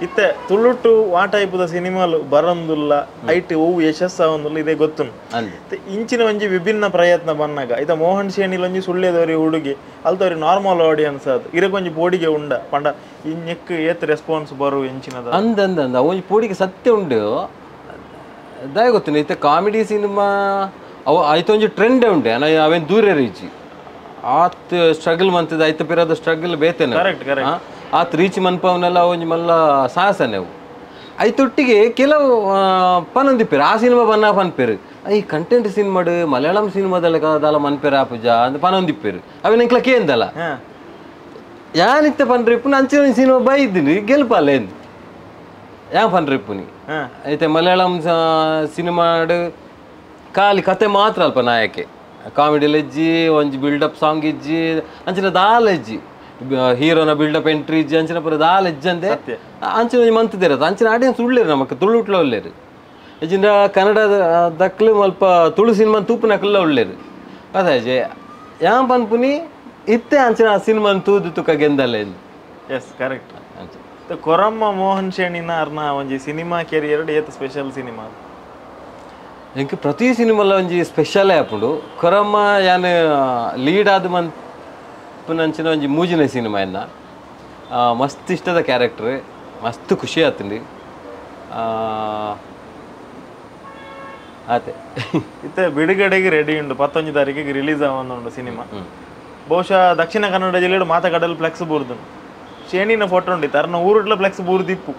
Speaker 3: ಇತ್ತೆ ತುಳುಟು ವಾ ಟೈಪುದ ಸಿನಿಮಾಲು ಬರಂದುಲ್ಲ ಐಟ್ ಒವು ಯಶಸ್ಸಾವಂದುಲ್ಲ ಇದೇ ಗೊತ್ತು ಇಂಚಿನ ಒಂಜಿ ವಿಭಿನ್ನ ಪ್ರಯತ್ನ ಬನ್ನಾಗ ಇತ ಮೋಹನ್ ಶೇಣಿಲ್ ಒಂಜಿ ಸುಳ್ಳೆದವರಿ ಹುಡುಗಿ ಅಲ್ತವ್ರಿ ನಾರ್ಮಲ್ ಆಡಿಯನ್ಸ್ ಅದು ಇರಕೊಂಜಿ ಪೋಡಿಗೆ ಉಂಡ ಪಂಡ ಇನ್ನೆಕ್ ಏತ್ ರೆಸ್ಪಾನ್ಸ್ ಬರು ಇಂಚಿನದ
Speaker 1: ಅಂದ ಅಂದ ಅಂದ ಒಂಜಿ ಪೋಡಿಗೆ ಸತ್ಯ ಉಂಡು ದಾಯ ಗೊತ್ತಿಲ್ಲ ಇತ್ತೆ ಕಾಮಿಡಿ ಸಿನಿಮಾ ಅವು ಐತೊಂಜಿ ಟ್ರೆಂಡ್ ಉಂಡೆ ಅವೇನು ದೂರ ರೀಚಿ ಆತ್ ಸ್ಟ್ರಗಲ್ ಮಂತದ ಐತ ಪಿರದ ಸ್ಟ್ರಗಲ್ ಬೇತೇನೆ
Speaker 3: ಕರೆಕ್ಟ್ ಕರೆಕ್ಟ್
Speaker 1: ಆತ್ ರೀಚ್ ಮನ್ಪವನ್ನೆಲ್ಲ ಒಂಜಿ ಮಲ್ಲ ಸಾಹಸನೆ ಅವು ಐತೊಟ್ಟಿಗೆ ಕೆಲವು ಪನೊಂದಿಪ್ಪೇರು ಆ ಸಿನಿಮಾ ಬನ್ನ ಪನ್ಪೇರು ಈ ಕಂಟೆಂಟ್ ಸಿನಿಮಾಡು ಮಲಯಾಳಂ ಸಿನಿಮಾದಲ್ಲ ದಾಲ ಮನ್ಪೇರು ಆ ಪೂಜಾ ಅಂತ ಪನೊಂದಿಪ್ಪೇರು ಅವೇನು ಎಂಕ್ಲ ಕೇಂದಲ್ಲ ಯಾನಿತ್ತೆ ಪನ್ರಿಪ್ಪು ಅಂಚಿನ ಸಿನಿಮಾ ಬೈದಿನಿ ಗೆಲ್ಪಲ್ಲ ಎಂದು ಯಾ ಪನ್ರಿಪ್ಪುನಿ ಐತೆ ಮಲಯಾಳಂ ಸಿನಿಮಾಡು ಖಾಲಿ ಕತೆ ಮಾತ್ರ ಅಲ್ಪ ನಾಯಕೆ ಕಾಮಿಡಿ ಇಜ್ಜಿ ಒಂಜಿ build up song ಇಜ್ಜಿ ಅಂಚಿನ ದಾಲ ಇಜ್ಜಿ ಹೀರೋನ build up entry ಇಜ್ಜಿ ಅಂಚಿನ ಪೂರ ದಾಲ ಇಜ್ಜಿ ಅಂದೆ ಅಂಚಿನ ಒಂಜಿ ಮಂತದಿರತ್ತೆ ಅಂಚಿನ ಆಡಿಯನ್ಸ್ ಉಳ್ಳೇರು ನಮಕ್ ತುಳು ಉಟ್ಲ ಉಳ್ಳೇರು ಇಜ್ಜಿಂದ ಕನ್ನಡ ದಕ್ಲು ಅಲ್ಪ ತುಳು ಸಿನಿಮಾ ತೂಪುನಕ್ಲ ಉಳ್ಳೇರು ಅದೇ ಯಾ ಪನ್ಪುನಿ ಇತ್ತೆ ಅಂಚಿನ ಸಿನಿಮಾ ತೂದು ತುಕ ಗೆಂದಲ್ಲ
Speaker 3: ಎಸ್ ಕರೆಕ್ಟ್ ಕೊರಮ್ಮ ಮೋಹನ್ ಶೇಣಿನ ಅರ್ನ ಒಂಜಿ ಸಿನಿಮಾ ಕೆರಿಯರ್ ಏತ್ ಸ್ಪೆಷಲ್ ಸಿನಿಮಾ
Speaker 1: ಎಂಕ್ ಪ್ರತಿ ಸಿನಿಮಾಲ ಒಂಜಿ ಸ್ಪೆಷಲ್ ಆಪುಂಡು ಕೊರಮ್ಮ ಯಾನ್ ಲೀಡ್ ಆದ ಮನ್ಪುನಂಚಿನ ಒಂಜಿ ಮೂಜಿನ ಸಿನಿಮಾ ಎನ್ನ ಮಸ್ತ್ ಇಷ್ಟದ ಕ್ಯಾರೆಕ್ಟರ್ ಮಸ್ತ್ ಖುಷಿ ಆತುಂಡು ಆತೆ
Speaker 3: ಇತ್ತೆ ಬಿಡುಗಡೆಗೆ ರೆಡಿ ಉಂಡು 19 ತಾರೀಕಿಗೆ ರಿಲೀಸ್ ಆವೊಂದುಂಡು ಸಿನಿಮಾ ಬಹುಶಃ ದಕ್ಷಿಣ ಕನ್ನಡ ಜಿಲ್ಲೆಡ್ ಮಾತಕಡಲ್ ಫ್ಲೆಕ್ಸ್ ಬೂರ್ದುಂಡು ಶೇಣಿನ ಫೋಟೋ ಉಂಡಿತ್ತು ಅರ್ನ ಊರುಡ್ಲ ಫ್ಲೆಕ್ಸ್ ಬೂರ್ದಿಪ್ಪು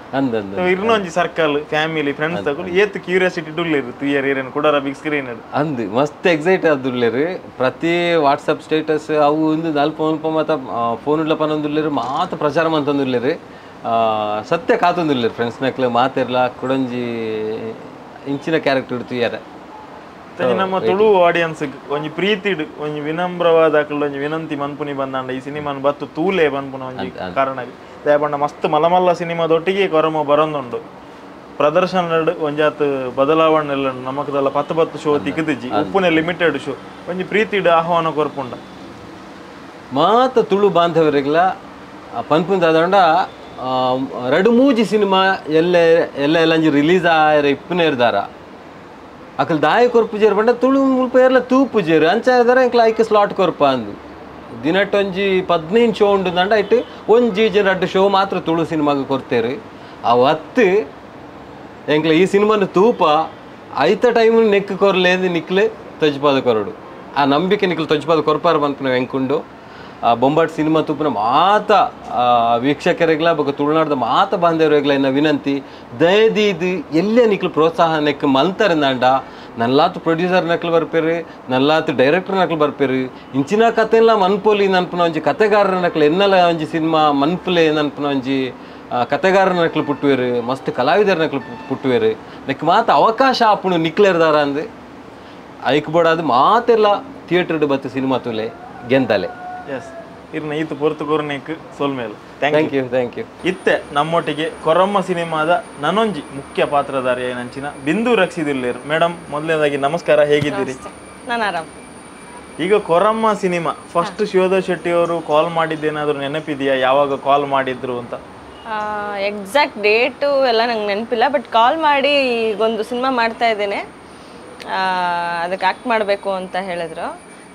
Speaker 3: ಇರ್ನ ಒಂಜಿ circle family friends ತಗೊಳ್ಳಿ ಏತ್ ಕ್ಯೂರಿಯಾಸಿಟಿ ಡುಲ್ಲೇರು ತುಯರ್ ಏರೇನು ಕುಡರ ಬಿಗ್ ಸ್ಕ್ರೀನ್
Speaker 1: ಅಂದ್ ಮಸ್ತ್ ಎಕ್ಸೈಟ್ ಆದುಲ್ಲೇರು ಪ್ರತಿ ವಾಟ್ಸಪ್ ಸ್ಟೇಟಸ್ ಅವು ಒಂದು ಅಲ್ಪ ಅಲ್ಪ ಮಾತ ಫೋನ್ ಉಡ್ಲ ಪನೊಂದುಲ್ಲೇರು ಮಾತ ಪ್ರಚಾರ ಮಂತೊಂದುಲ್ಲೇರು ಸತ್ಯ ಕಾತೊಂದುಲ್ಲೇರು ಫ್ರೆಂಡ್ಸ್ ನಕ್ಲು ಮಾತಿರ್ಲ ಕುಡೊಂಜಿ ಇಂಚಿನ ಕ್ಯಾರೆಕ್ಟರ್ ತುಯರ
Speaker 3: ನಮ್ಮ ತುಳು ಆಡಿಯನ್ಸ್ ಒಂಜಿ ಪ್ರೀತಿಡ್ ಒಂಜಿ ವಿನಮ್ರವಾದ ಒಂಜಿ ವಿನಂತಿ ಮನ್ಪುನಿ ಬಂದಾಂಡ ಈ ಸಿನಿಮಾನ್ ಬತ್ತು ತೂಲೆ ಬನ್ಪುನ ಒಂಜಿ ಕಾರಣ ದಯಪಂಡ ಮಸ್ತ್ ಮಲಮಲ್ಲ ಸಿನಿಮಾದೊಟ್ಟಿಗೆ ಕೊರಮ ಬರೊಂದುಂಡು ಪ್ರದರ್ಶನ ಒಂಜಾತ್ ಬದಲಾವಣೆ ಎಲ್ಲ ನಮಕದಲ್ಲ 10 10 ಶೋ ತಿಕ್ಕದಿಜ್ಜಿ ಉಪ್ಪುನೆ ಲಿಮಿಟೆಡ್ ಶೋ ಒಂಜಿ ಪ್ರೀತಿಡ್ ಆಹ್ವಾನ ಕೊರ್ಪುಂಡ
Speaker 1: ಮಾತ ತುಳು ಬಾಂಧವರಿಗೆಲ್ಲ ಪನ್ಪುಂದಾದಂಡ ರಡು ಮೂಜಿ ಸಿನಿಮಾ ಎಲ್ಲ ಎಲ್ಲ ಎಲ್ಲಂಜಿ ರಿಲೀಸ್ ಆಯರ ಇಪ್ಪುನೇ ಇರ್ದಾರ ಅಕಲ್ ದಾಯ ಕೊರ್ಪುಜೇರು ಪಂಡ ತುಳು ಮುಲ್ಪ ಏರ್ಲ ತೂಪುಜೇರು ಅಂಚ ಇದ್ದಾರೆ ಎಂಕ್ಲ ಐಕೆ ಸ್ಲಾಟ್ ಕೊರ್ಪ ಅಂದು ದಿನಟ್ಟೊಂಜಿ 15 ಶೋ ಉಂಡು ದಂಡ ಇಟ್ಟು ಒಂಜಿ ಜನ ರಡ್ಡು ಶೋ ಮಾತ್ರ ತುಳು ಸಿನಿಮಾಗೆ ಕೊರ್ತೇರು ಅವತ್ತು ಎಂಕ್ಲ ಈ ಸಿನಿಮಾನ ತೂಪ ಐತ ಟೈಮ್ ನೆಕ್ ಕೊರ್ಲೇಂದು ನಿಕ್ಲೆ ತೊಜ್ಪಾದ ಕೊರಡು ಆ ನಂಬಿಕೆ ನಿಕ್ಲು ತೊಜ್ಪಾದ ಕೊರ್ಪಾರ ಬಂತು ಎಂಕುಂಡು ಆ ಬೊಂಬಾಟ್ ಸಿನಿಮಾ ತೂಪಿನ ಮಾತ ವೀಕ್ಷಕರಿಗ್ಲ ಬೊಕ ತುಳುನಾಡ್ದ ಮಾತ ಬಾಂಧವರಿಗ್ಲ ಎನ್ನ ವಿನಂತಿ ದಯದೀದು ಎಲ್ಲೇ ನಿಕ್ಲು ಪ್ರೋತ್ಸಾಹ ನೆಕ್ ಮಲ್ತಾರೆ ನಾಂಡ ನಲ್ಲಾತು ಪ್ರೊಡ್ಯೂಸರ್ ನಕ್ಲು ಬರ್ಪೇರು ನಲ್ಲಾತು ಡೈರೆಕ್ಟರ್ ನಕ್ಲು ಬರ್ಪೇರು ಇಂಚಿನ ಕಥೆಲ್ಲ ಮನ್ಪೋಲಿ ನನ್ಪುನ ಒಂಜಿ ಕತೆಗಾರರ ನಕ್ಲು ಎನ್ನಲ ಒಂಜಿ ಸಿನಿಮಾ ಮನ್ಪುಲೆ ನನ್ಪುನ ಒಂಜಿ ಕತೆಗಾರರ ನಕ್ಲು ಪುಟ್ಟುವೇರು ಮಸ್ತ್ ಕಲಾವಿದರ ನಕ್ಲು ಪುಟ್ಟುವೇರು ನೆಕ್ ಮಾತ ಅವಕಾಶ ಆಪುಣು ನಿಕ್ಲೇರ್ದಾರ ಅಂದು ಐಕ್ ಬೋಡಾದು ಮಾತೆಲ್ಲ ಥಿಯೇಟರ್ ಬತ್ತು ಸಿನಿಮಾ ತುಲೆ ಗೆಂದಲೆ
Speaker 3: ಎಸ್ ಇರ್ನ ಈತ ಪೊರ್ತು ಕೊರ್ನೇಕ್ ಸೋಲ್ಮೇಲ್
Speaker 1: thank you thank you
Speaker 3: ಇತ್ತೆ ನಮ್ಮೊಟ್ಟಿಗೆ ಕೊರಮ್ಮ ಸಿನಿಮಾದ ನನೊಂಜಿ ಮುಖ್ಯ ಪಾತ್ರಧಾರಿ ನಂಚಿನ ಬಿಂದು ರಕ್ಷಿದಿಲ್ಲೇರು ಮೇಡಮ್ ಮೊದಲನೇದಾಗಿ ನಮಸ್ಕಾರ, ಹೇಗಿದ್ದೀರಿ?
Speaker 2: ನಾನು ಆರಾಮ್.
Speaker 3: ಈಗ ಕೊರಮ್ಮ ಸಿನಿಮಾ ಫಸ್ಟ್ ಶಿವಧರ್ ಶೆಟ್ಟಿ ಅವರು ಕಾಲ್ ಮಾಡಿದ್ದೇನಾದ್ರೂ ನೆನಪಿದೆಯಾ? ಯಾವಾಗ ಕಾಲ್ ಮಾಡಿದ್ರು ಅಂತ?
Speaker 2: ಎಕ್ಸಾಕ್ಟ್ ಡೇಟು ಎಲ್ಲ ನಂಗೆ ನೆನಪಿಲ್ಲ, ಬಟ್ ಕಾಲ್ ಮಾಡಿ ಈಗೊಂದು ಸಿನಿಮಾ ಮಾಡ್ತಾ ಇದ್ದೇನೆ, ಅದಕ್ಕೆ ಆ್ಯಕ್ಟ್ ಮಾಡಬೇಕು ಅಂತ ಹೇಳಿದ್ರು.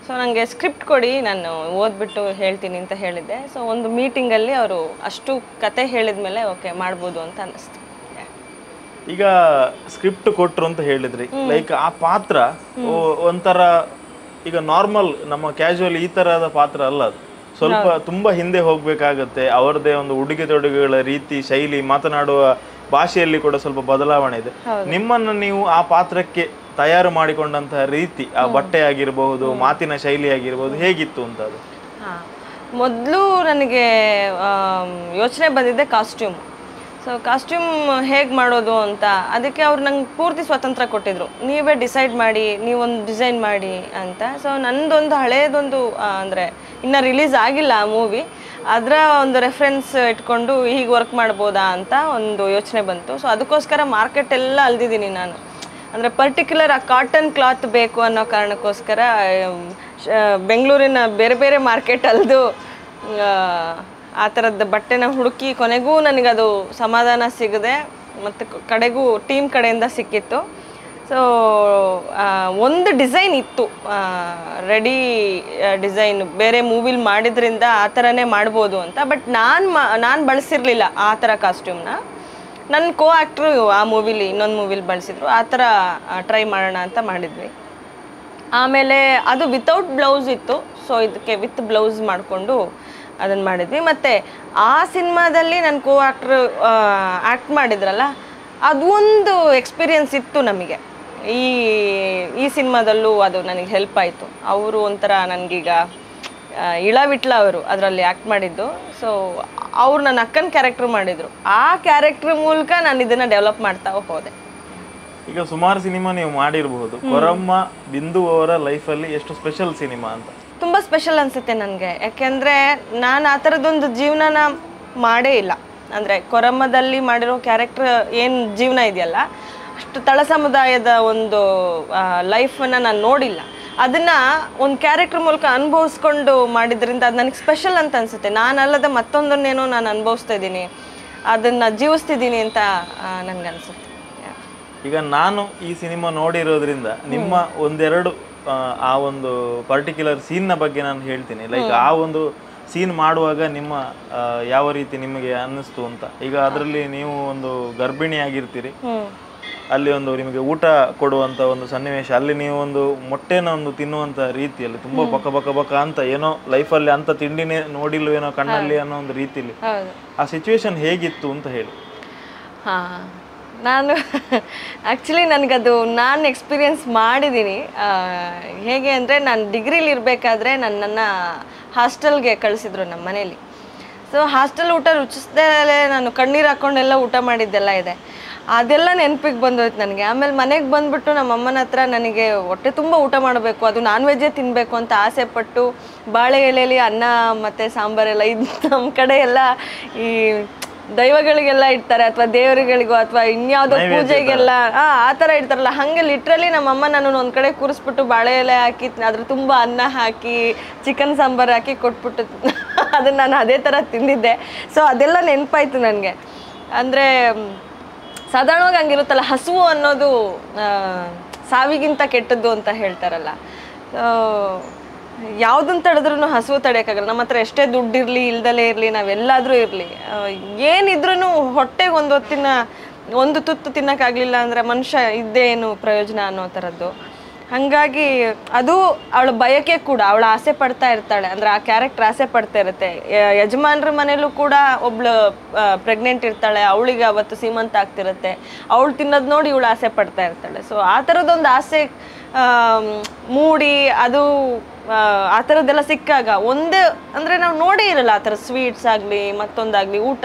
Speaker 2: ಸೊ ನನಗೆ ಸ್ಕ್ರಿಪ್ಟ್ ಕೊಡಿ, ನಾನು ಓದ್ಬಿಟ್ಟು ಹೇಳ್ತೀನಿ ಅಂತ ಹೇಳಿದ್ದೆ. ಸೊ ಒಂದು ಮೀಟಿಂಗಲ್ಲಿ ಅವರು ಅಷ್ಟು ಕತೆ ಹೇಳಿದ ಮೇಲೆ ಓಕೆ ಮಾಡ್ಬೋದು ಅಂತ ಅನ್ನಿಸ್ತು.
Speaker 3: ಈಗ ಸ್ಕ್ರಿಪ್ಟ್ ಕೊಟ್ಟರು ಅಂತ ಹೇಳಿದ್ರಿ, ಲೈಕ್ ಆ ಪಾತ್ರ ಒಂಥರ ಈಗ ನಾರ್ಮಲ್ ನಮ್ಮ ಕ್ಯಾಶುವಲ್ ಈ ತರಹದ ಪಾತ್ರ ಅಲ್ಲ, ಅದು ಸ್ವಲ್ಪ ತುಂಬಾ ಹಿಂದೆ ಹೋಗ್ಬೇಕಾಗತ್ತೆ. ಅವರದೇ ಒಂದು ಉಡುಗೆ ತೊಡುಗೆಗಳ ರೀತಿ, ಶೈಲಿ, ಮಾತನಾಡುವ ಭಾಷೆಯಲ್ಲಿ ಕೂಡ ಸ್ವಲ್ಪ ಬದಲಾವಣೆ ಇದೆ. ನಿಮ್ಮನ್ನು ನೀವು ಆ ಪಾತ್ರಕ್ಕೆ ತಯಾರು ಮಾಡಿಕೊಂಡಂತಹ ರೀತಿ, ಆ ಬಟ್ಟೆ ಆಗಿರಬಹುದು, ಮಾತಿನ ಶೈಲಿ ಆಗಿರಬಹುದು, ಹೇಗಿತ್ತು ಅಂತ? ಅದು
Speaker 2: ಮೊದಲು ನನಗೆ ಯೋಚನೆ ಬಂದಿದ್ದೆ ಕಾಸ್ಟ್ಯೂಮ್. So costume ಹೇಗೆ ಮಾಡೋದು ಅಂತ ಅದಕ್ಕೆ ಅವ್ರು ನಂಗೆ ಪೂರ್ತಿ ಸ್ವಾತಂತ್ರ್ಯ ಕೊಟ್ಟಿದ್ರು, ನೀವೇ ಡಿಸೈಡ್ ಮಾಡಿ, ನೀವೊಂದು ಡಿಸೈನ್ ಮಾಡಿ ಅಂತ. ಸೊ ನನ್ನದೊಂದು ಹಳೇದೊಂದು ಅಂದರೆ ಇನ್ನೂ ರಿಲೀಸ್ ಆಗಿಲ್ಲ ಆ ಮೂವಿ, ಅದರ ಒಂದು ರೆಫರೆನ್ಸ್ ಇಟ್ಕೊಂಡು ಹೀಗೆ ವರ್ಕ್ ಮಾಡ್ಬೋದಾ ಅಂತ ಒಂದು ಯೋಚನೆ ಬಂತು. ಸೊ ಅದಕ್ಕೋಸ್ಕರ ಮಾರ್ಕೆಟ್ ಎಲ್ಲ ಅಲ್ದಿದ್ದೀನಿ ನಾನು. ಅಂದರೆ ಪರ್ಟಿಕ್ಯುಲರ್ ಆ ಕಾಟನ್ ಕ್ಲಾತ್ ಬೇಕು ಅನ್ನೋ ಕಾರಣಕ್ಕೋಸ್ಕರ ಬೆಂಗಳೂರಿನ ಬೇರೆ ಬೇರೆ ಮಾರ್ಕೆಟ್ ಅಲ್ದು ಆ ಥರದ ಬಟ್ಟೆನ ಹುಡುಕಿ ಕೊನೆಗೂ ನನಗದು ಸಮಾಧಾನ ಸಿಗದೆ ಮತ್ತು ಕಡೆಗೂ ಟೀಮ್ ಕಡೆಯಿಂದ ಸಿಕ್ಕಿತ್ತು. ಸೊ ಒಂದು ಡಿಸೈನ್ ಇತ್ತು ರೆಡಿ ಡಿಸೈನ್, ಬೇರೆ ಮೂವಿಲಿ ಮಾಡಿದ್ರಿಂದ ಆ ಥರನೇ ಮಾಡ್ಬೋದು ಅಂತ. ಬಟ್ ನಾನು ಬಳಸಿರಲಿಲ್ಲ ಆ ಥರ ಕಾಸ್ಟ್ಯೂಮ್ನ. ನನ್ನ ಕೋ ಆ್ಯಕ್ಟ್ರು ಆ ಮೂವಿಲಿ ಇನ್ನೊಂದು ಮೂವಿಲಿ ಬಳಸಿದ್ರು, ಆ ಥರ ಟ್ರೈ ಮಾಡೋಣ ಅಂತ ಮಾಡಿದ್ವಿ. ಆಮೇಲೆ ಅದು ವಿತೌಟ್ ಬ್ಲೌಸ್ ಇತ್ತು, ಸೊ ಇದಕ್ಕೆ ವಿತ್ ಬ್ಲೌಸ್ ಮಾಡಿಕೊಂಡು ಅದನ್ನು ಮಾಡಿದ್ವಿ. ಮತ್ತು ಆ ಸಿನಿಮಾದಲ್ಲಿ ನನ್ನ ಕೋ ಆ್ಯಕ್ಟ್ರು ಆ್ಯಕ್ಟ್ ಮಾಡಿದ್ರಲ್ಲ, ಅದು ಒಂದು ಎಕ್ಸ್ಪೀರಿಯನ್ಸ್ ಇತ್ತು ನಮಗೆ. ಈ ಈ ಸಿನಿಮಾದಲ್ಲೂ ಅದು ನನಗೆ ಹೆಲ್ಪ್ ಆಯಿತು. ಅವರು ಒಂಥರ ನನಗೀಗ ಇಳವಿಟ್ಲ ಅವರು ಅದರಲ್ಲಿ ಆ್ಯಕ್ಟ್ ಮಾಡಿದ್ದು. ಸೊ ಅವ್ರು ನನ್ನ ಅಕ್ಕನ ಕ್ಯಾರೆಕ್ಟ್ರ್ ಮಾಡಿದರು, ಆ ಕ್ಯಾರೆಕ್ಟ್ರ್ ಮೂಲಕ ನಾನು ಇದನ್ನು ಡೆವಲಪ್ ಮಾಡ್ತಾ ಹೋದೆ.
Speaker 3: ಈಗ ಸುಮಾರು ಸಿನಿಮಾ ನೀವು ಮಾಡಿರಬಹುದು, ಕೊರಮ್ಮ ಬಿಂದು ಅವರ ಲೈಫಲ್ಲಿ ಎಷ್ಟು ಸ್ಪೆಷಲ್ ಸಿನಿಮಾ ಅಂತ?
Speaker 2: ತುಂಬ ಸ್ಪೆಷಲ್ ಅನಿಸುತ್ತೆ ನನಗೆ, ಯಾಕೆಂದರೆ ನಾನು ಆ ಥರದ್ದೊಂದು ಜೀವನನ ಮಾಡೇ ಇಲ್ಲ. ಅಂದರೆ ಕೊರಮ್ಮದಲ್ಲಿ ಮಾಡಿರೋ ಕ್ಯಾರೆಕ್ಟರ್ ಏನು ಜೀವನ ಇದೆಯಲ್ಲ, ಅಷ್ಟು ತಳ ಸಮುದಾಯದ ಒಂದು ಲೈಫನ್ನು ನಾನು ನೋಡಿಲ್ಲ. ಅದನ್ನು ಒಂದು ಕ್ಯಾರೆಕ್ಟರ್ ಮೂಲಕ ಅನುಭವಿಸ್ಕೊಂಡು ಮಾಡಿದ್ರಿಂದ ಅದು ನನಗೆ ಸ್ಪೆಷಲ್ ಅಂತ ಅನಿಸುತ್ತೆ. ನಾನಲ್ಲದೆ ಮತ್ತೊಂದನ್ನೇನೋ ನಾನು ಅನುಭವಿಸ್ತಾ ಇದ್ದೀನಿ, ಅದನ್ನು ಜೀವಿಸ್ತಿದ್ದೀನಿ ಅಂತ ನನಗನ್ಸುತ್ತೆ.
Speaker 3: ಈಗ ನಾನು ಈ ಸಿನಿಮಾ ನೋಡಿರೋದ್ರಿಂದ ನಿಮ್ಮ ಒಂದೆರಡು ಆ ಒಂದು ಪರ್ಟಿಕ್ಯುಲರ್ ಸೀನ್ನ ಬಗ್ಗೆ ನಾನು ಹೇಳ್ತೀನಿ. ಲೈಕ್ ಆ ಒಂದು ಸೀನ್ ಮಾಡುವಾಗ ನಿಮ್ಮ ಯಾವ ರೀತಿ ನಿಮಗೆ ಅನ್ನಿಸ್ತು ಅಂತ. ಈಗ ಅದರಲ್ಲಿ ನೀವು ಒಂದು ಗರ್ಭಿಣಿಯಾಗಿರ್ತೀರಿ, ಅಲ್ಲಿ ಒಂದು ನಿಮಗೆ ಊಟ ಕೊಡುವಂತ ಒಂದು ಸನ್ನಿವೇಶ, ಅಲ್ಲಿ ನೀವು ಒಂದು ಮೊಟ್ಟೆನ ಒಂದು ತಿನ್ನುವಂತ ರೀತಿಯಲ್ಲಿ ತುಂಬಾ ಬಕ ಬಕ ಬಕ ಅಂತ ಏನೋ ಲೈಫಲ್ಲಿ ಅಂತ ತಿಂಡಿನೇ ನೋಡಿಲ್ವೇನೋ ಕಣ್ಣಲ್ಲಿ ಅನ್ನೋ ಒಂದು ರೀತಿಯಲ್ಲಿ ಆ ಸಿಚುವೇಶನ್ ಹೇಗಿತ್ತು ಅಂತ ಹೇಳಿ.
Speaker 2: ಹಾ, ನಾನು ಆ್ಯಕ್ಚುಲಿ ನನಗದು ನಾನು ಎಕ್ಸ್ಪೀರಿಯನ್ಸ್ ಮಾಡಿದ್ದೀನಿ. ಹೇಗೆ ಅಂದರೆ, ನಾನು ಡಿಗ್ರೀಲಿ ಇರಬೇಕಾದ್ರೆ ನನ್ನನ್ನು ಹಾಸ್ಟೆಲ್ಗೆ ಕಳಿಸಿದ್ರು ನಮ್ಮ ಮನೇಲಿ. ಸೊ ಹಾಸ್ಟೆಲ್ ಊಟ ರುಚಿಸ್ದಲೇ ನಾನು ಕಣ್ಣೀರು ಹಾಕ್ಕೊಂಡೆಲ್ಲ ಊಟ ಮಾಡಿದ್ದೆಲ್ಲ ಇದೆ, ಅದೆಲ್ಲ ನೆನಪಿಗೆ ಬಂದೋಯ್ತು ನನಗೆ. ಆಮೇಲೆ ಮನೆಗೆ ಬಂದುಬಿಟ್ಟು ನಮ್ಮ ಅಮ್ಮನ ಹತ್ರ ನನಗೆ ಹೊಟ್ಟೆ ತುಂಬ ಊಟ ಮಾಡಬೇಕು, ಅದು ನಾನ್ ವೆಜ್ಜೇ ತಿನ್ನಬೇಕು ಅಂತ ಆಸೆ ಪಟ್ಟು ಬಾಳೆ ಎಲೆಯಲ್ಲಿ ಅನ್ನ ಮತ್ತು ಸಾಂಬಾರೆಲ್ಲ ಇದು ನಮ್ಮ ಕಡೆ ಎಲ್ಲ ಈ ದೈವಗಳಿಗೆಲ್ಲ ಇಡ್ತಾರೆ, ಅಥವಾ ದೇವರುಗಳಿಗೋ ಅಥವಾ ಇನ್ಯಾವುದೋ ಪೂಜೆಗೆಲ್ಲ ಆ ಥರ ಇಡ್ತಾರಲ್ಲ, ಹಾಗೆ ಲಿಟ್ರಲಿ ನಮ್ಮಮ್ಮ ನಾನು ಒಂದು ಕಡೆ ಕೂರಿಸ್ಬಿಟ್ಟು ಬಾಳೆ ಎಲೆ ಹಾಕಿ ಅದ್ರ ತುಂಬ ಅನ್ನ ಹಾಕಿ ಚಿಕನ್ ಸಾಂಬಾರು ಹಾಕಿ ಕೊಟ್ಬಿಟ್ಟು ಅದನ್ನು ನಾನು ಅದೇ ಥರ ತಿಂದಿದ್ದೆ. ಸೊ ಅದೆಲ್ಲ ನೆನಪಾಯ್ತು ನನಗೆ. ಅಂದರೆ ಸಾಧಾರಣವಾಗಿ ಹಂಗಿರುತ್ತಲ್ಲ, ಹಸುವು ಅನ್ನೋದು ಸಾವಿಗಿಂತ ಕೆಟ್ಟದ್ದು ಅಂತ ಹೇಳ್ತಾರಲ್ಲ. ಯಾವುದನ್ನು ತಡೆದ್ರೂ ಹಸುವು ತಡೆಯೋಕ್ಕಾಗಲ್ಲ. ನಮ್ಮ ಹತ್ರ ಎಷ್ಟೇ ದುಡ್ಡಿರಲಿ, ಇಲ್ದಲೇ ಇರಲಿ, ನಾವೆಲ್ಲಾದರೂ ಇರಲಿ, ಏನಿದ್ರೂ ಹೊಟ್ಟೆಗೆ ಒಂದು ಹೊತ್ತಿನ ಒಂದು ತುತ್ತು ತಿನ್ನೋಕ್ಕಾಗಲಿಲ್ಲ ಅಂದರೆ ಮನುಷ್ಯ ಇದ್ದೇನು ಪ್ರಯೋಜನ ಅನ್ನೋ ಥರದ್ದು. ಹಾಗಾಗಿ ಅದು ಅವಳ ಬಯಕೆ ಕೂಡ, ಅವಳ ಆಸೆ ಪಡ್ತಾ ಇರ್ತಾಳೆ, ಅಂದರೆ ಆ ಕ್ಯಾರೆಕ್ಟರ್ ಆಸೆ ಪಡ್ತಾ ಇರುತ್ತೆ. ಯಜಮಾನ್ರ ಮನೇಲೂ ಕೂಡ ಒಬ್ಳು ಪ್ರೆಗ್ನೆಂಟ್ ಇರ್ತಾಳೆ, ಅವಳಿಗೆ ಅವತ್ತು ಸೀಮಂತ ಆಗ್ತಿರುತ್ತೆ, ಅವಳು ತಿನ್ನೋದು ನೋಡಿ ಇವಳು ಆಸೆ ಪಡ್ತಾ ಇರ್ತಾಳೆ. ಸೊ ಆ ಥರದ್ದೊಂದು ಆಸೆ ಮೂಡಿ ಅದು ಆ ಥರದ್ದೆಲ್ಲ ಸಿಕ್ಕಾಗ ಒಂದೇ ಅಂದರೆ ನಾವು ನೋಡೇ ಇರಲ್ಲ ಆ ಥರ ಸ್ವೀಟ್ಸ್ ಆಗಲಿ ಮತ್ತೊಂದಾಗಲಿ ಊಟ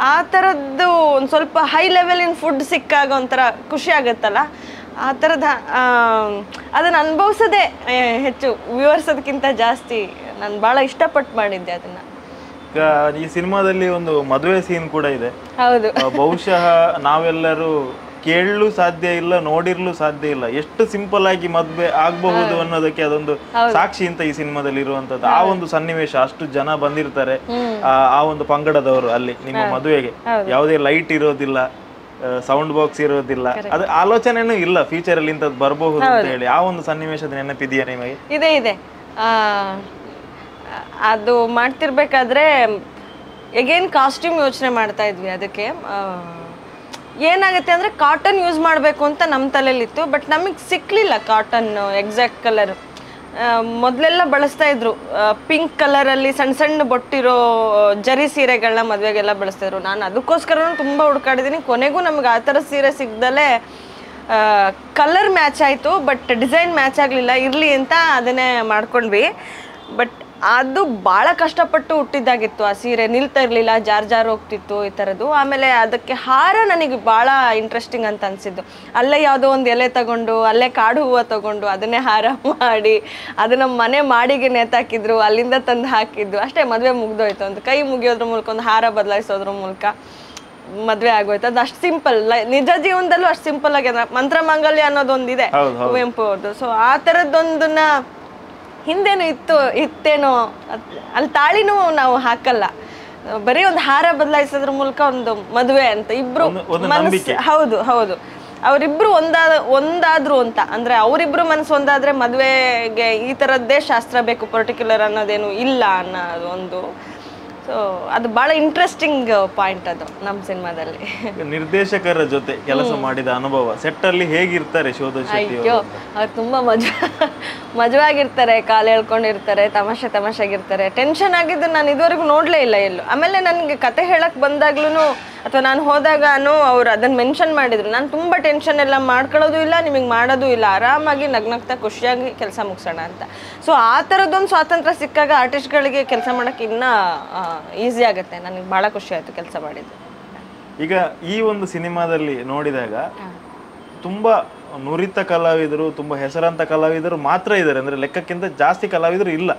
Speaker 2: ಆ ಥರದ್ದು ಒಂದು ಸ್ವಲ್ಪ ಹೈ ಲೆವೆಲಿನ ಫುಡ್ ಸಿಕ್ಕಾಗ ಒಂಥರ ಖುಷಿ ಆಗುತ್ತಲ್ಲ, ಆ ಥರದ ಅದನ್ನು ಅನುಭವಿಸೋದೇ ಹೆಚ್ಚು ವಿವರಿಸೋದಕ್ಕಿಂತ ಜಾಸ್ತಿ ನಾನು ಭಾಳ ಇಷ್ಟಪಟ್ಟು ಮಾಡಿದ್ದೆ ಅದನ್ನು.
Speaker 3: ಈಗ ಈ ಸಿನಿಮಾದಲ್ಲಿ ಒಂದು ಮದುವೆ ಸೀನ್ ಕೂಡ ಇದೆ.
Speaker 2: ಹೌದು,
Speaker 3: ಬಹುಶಃ ನಾವೆಲ್ಲರೂ ಕೇಳಲು ಸಾಧ್ಯ ಇಲ್ಲ, ನೋಡಿರ್ಲು ಸಾಧ್ಯ ಇಲ್ಲ, ಎಷ್ಟು ಸಿಂಪಲ್ ಆಗಿ ಮದುವೆ ಆಗಬಹುದು ಅನ್ನೋದಕ್ಕೆ ಅದೊಂದು ಸಾಕ್ಷಿ ಅಂತ ಈ ಸಿನಿಮಾದಲ್ಲಿ ಇರುವಂತದ್ದು. ಆ ಒಂದು ಸನ್ನಿವೇಶ, ಅಷ್ಟು ಜನ ಬಂದಿರ್ತಾರೆ ಆ ಒಂದು ಪಂಗಡದವರು ಅಲ್ಲಿ ನಿಮ್ಮ ಮದುವೆಗೆ, ಯಾವುದೇ ಲೈಟ್ ಇರೋದಿಲ್ಲ, ಸೌಂಡ್ ಬಾಕ್ಸ್ ಇರೋದಿಲ್ಲ, ಅದು ಆಲೋಚನೆನೂ ಇಲ್ಲ ಫ್ಯೂಚರ್ ಅಲ್ಲಿ ಇಂಥದ್ದು ಬರಬಹುದು ಅಂತ ಹೇಳಿ. ಆ ಒಂದು ಸನ್ನಿವೇಶದ ನೆನಪಿದೆಯಾ ನಿಮಗೆ?
Speaker 2: ಇದೆ ಇದೆ. ಅದು ಮಾಡ್ತಿರ್ಬೇಕಾದ್ರೆ ಎಗೇನ್ ಕಾಸ್ಟ್ಯೂಮ್ ಯೋಚನೆ ಮಾಡ್ತಾ ಇದ್ವಿ. ಅದಕ್ಕೆ ಏನಾಗುತ್ತೆ ಅಂದರೆ ಕಾಟನ್ ಯೂಸ್ ಮಾಡಬೇಕು ಅಂತ ನಮ್ಮ ತಲೆಯಲ್ಲಿತ್ತು, ಬಟ್ ನಮಗೆ ಸಿಕ್ಕಲಿಲ್ಲ cotton exact colour. ಮೊದಲೆಲ್ಲ ಬಳಸ್ತಾ ಇದ್ರು ಪಿಂಕ್ ಕಲರಲ್ಲಿ ಸಣ್ಣ ಸಣ್ಣ ಬೊಟ್ಟಿರೋ ಜರಿ ಸೀರೆಗಳನ್ನ ಮದುವೆಗೆಲ್ಲ ಬಳಸ್ತಾಯಿದ್ರು. ನಾನು ಅದಕ್ಕೋಸ್ಕರನೂ ತುಂಬ ಹುಡ್ಕಾಡಿದ್ದೀನಿ, ಕೊನೆಗೂ ನಮಗೆ ಆ ಥರ ಸೀರೆ ಸಿಗ್ದಲೇ ಕಲರ್ ಮ್ಯಾಚ್ ಆಯಿತು, but design match ಆಗಲಿಲ್ಲ, ಇರಲಿ ಅಂತ ಅದನ್ನೇ ಮಾಡ್ಕೊಂಡ್ವಿ. ಬಟ್ ಅದು ಭಾಳ ಕಷ್ಟಪಟ್ಟು ಹುಟ್ಟಿದ್ದಾಗಿತ್ತು. ಆ ಸೀರೆ ನಿಲ್ತಾ ಇರಲಿಲ್ಲ, ಜಾರ್ ಜಾರ್ ಹೋಗ್ತಿತ್ತು ಈ ಥರದ್ದು. ಆಮೇಲೆ ಅದಕ್ಕೆ ಹಾರ ನನಗೆ ಭಾಳ ಇಂಟ್ರೆಸ್ಟಿಂಗ್ ಅಂತ ಅನಿಸಿದ್ದು. ಅಲ್ಲೇ ಯಾವುದೋ ಒಂದು ಎಲೆ ತಗೊಂಡು, ಅಲ್ಲೇ ಕಾಡು ಹೂವು ತಗೊಂಡು ಅದನ್ನೇ ಹಾರ ಮಾಡಿ ಅದನ್ನು ಮನೆ ಮಾಡಿಗೆ ನೇತಾಕಿದ್ರು, ಅಲ್ಲಿಂದ ತಂದು ಹಾಕಿದ್ದು. ಅಷ್ಟೇ, ಮದುವೆ ಮುಗ್ದೋಯ್ತು. ಒಂದು ಕೈ ಮುಗಿಯೋದ್ರ ಮೂಲಕ, ಒಂದು ಹಾರ ಬದಲಾಯಿಸೋದ್ರ ಮೂಲಕ ಮದುವೆ ಆಗೋಯ್ತು. ಅದು ಅಷ್ಟು ಸಿಂಪಲ್. ನಿಜ ಜೀವನದಲ್ಲೂ ಅಷ್ಟು ಸಿಂಪಲ್ ಆಗಿ ಮಂತ್ರಮಾಂಗಲ್ಯ ಅನ್ನೋದೊಂದಿದೆ ಕುವೆಂಪು ಅವ್ರದ್ದು. ಸೊ ಆ ಥರದ್ದೊಂದನ್ನ ಹಿಂದೇನು ಇತ್ತೇನೋ. ಅಲ್ಲಿ ತಾಳಿನೂ ನಾವು ಹಾಕಲ್ಲ, ಬರೀ ಒಂದು ಹಾರ ಬದಲಾಯಿಸೋದ್ರ ಮೂಲಕ ಒಂದು ಮದುವೆ ಅಂತ ಇಬ್ರು ಮನಸ್ಸು. ಹೌದು ಹೌದು, ಅವರಿಬ್ರು ಒಂದಾದ್ರು ಅಂತ. ಅಂದ್ರೆ ಅವರಿಬ್ರು ಮನಸ್ಸು ಒಂದಾದ್ರೆ ಮದುವೆಗೆ ಈ ಥರದ್ದೇ ಶಾಸ್ತ್ರ ಬೇಕು ಪರ್ಟಿಕ್ಯುಲರ್ ಅನ್ನೋದೇನು ಇಲ್ಲ ಅನ್ನೋದು ಒಂದು. ಸೊ ಅದು ಬಹಳ ಇಂಟ್ರೆಸ್ಟಿಂಗ್ ಪಾಯಿಂಟ್ ಅದು ನಮ್ಮ ಸಿನಿಮಾದಲ್ಲಿ.
Speaker 3: ನಿರ್ದೇಶಕರ ಜೊತೆ ಕೆಲಸ ಮಾಡಿದ ಅನುಭವ, ಸೆಟ್ ಅಲ್ಲಿ ಹೇಗಿರ್ತಾರೆ ಶೋಧಾ ಶೆಟ್ಟಿ?
Speaker 2: ಅಯ್ಯೋ, ಅವ್ರು ತುಂಬಾ ಮಜವಾಗಿರ್ತಾರೆ, ಕಾಲು ಹೇಳ್ಕೊಂಡಿರ್ತಾರೆ, ತಮಾಷೆ ತಮಾಷೆಗಿರ್ತಾರೆ. ಟೆನ್ಷನ್ ಆಗಿದ್ದು ನಾನು ಇದುವರೆಗೂ ನೋಡಲೇ ಇಲ್ಲ ಎಲ್ಲೂ. ಆಮೇಲೆ ನನಗೆ ಕತೆ ಹೇಳಕ್ ಬಂದಾಗ್ಲೂ ಅಥವಾ ನಾನು ಹೋದಾಗನು ಅವ್ರು ಅದನ್ನ ಮೆನ್ಷನ್ ಮಾಡಿದ್ರು, ನಾನು ತುಂಬ ಟೆನ್ಷನ್ ಎಲ್ಲ ಮಾಡ್ಕೊಳ್ಳೋದು ಇಲ್ಲ, ನಿಮಗೆ ಮಾಡೋದು ಇಲ್ಲ, ಆರಾಮಾಗಿ ನಗ್ನಗ್ತಾ ಖುಷಿಯಾಗಿ ಕೆಲಸ ಮುಗಿಸೋಣ ಅಂತ. ಸೊ ಆ ಥರದ್ದೊಂದು ಸ್ವಾತಂತ್ರ್ಯ ಸಿಕ್ಕಾಗ ಆರ್ಟಿಸ್ಟ್ಗಳಿಗೆ ಕೆಲಸ ಮಾಡೋಕ್ಕೆ ಇನ್ನೂ ಈಸಿ ಆಗುತ್ತೆ. ನನಗೆ ಭಾಳ ಖುಷಿ ಆಯಿತು ಕೆಲಸ ಮಾಡಿದ್ದು.
Speaker 3: ಈಗ ಈ ಒಂದು ಸಿನಿಮಾದಲ್ಲಿ ನೋಡಿದಾಗ ತುಂಬಾ ನುರಿತ ಕಲಾವಿದರು, ತುಂಬಾ ಹೆಸರಾಂತ ಕಲಾವಿದರು ಮಾತ್ರ ಇದ್ದಾರೆ. ಅಂದ್ರೆ ಲೆಕ್ಕಕ್ಕಿಂತ ಜಾಸ್ತಿ ಕಲಾವಿದರು ಇಲ್ಲ,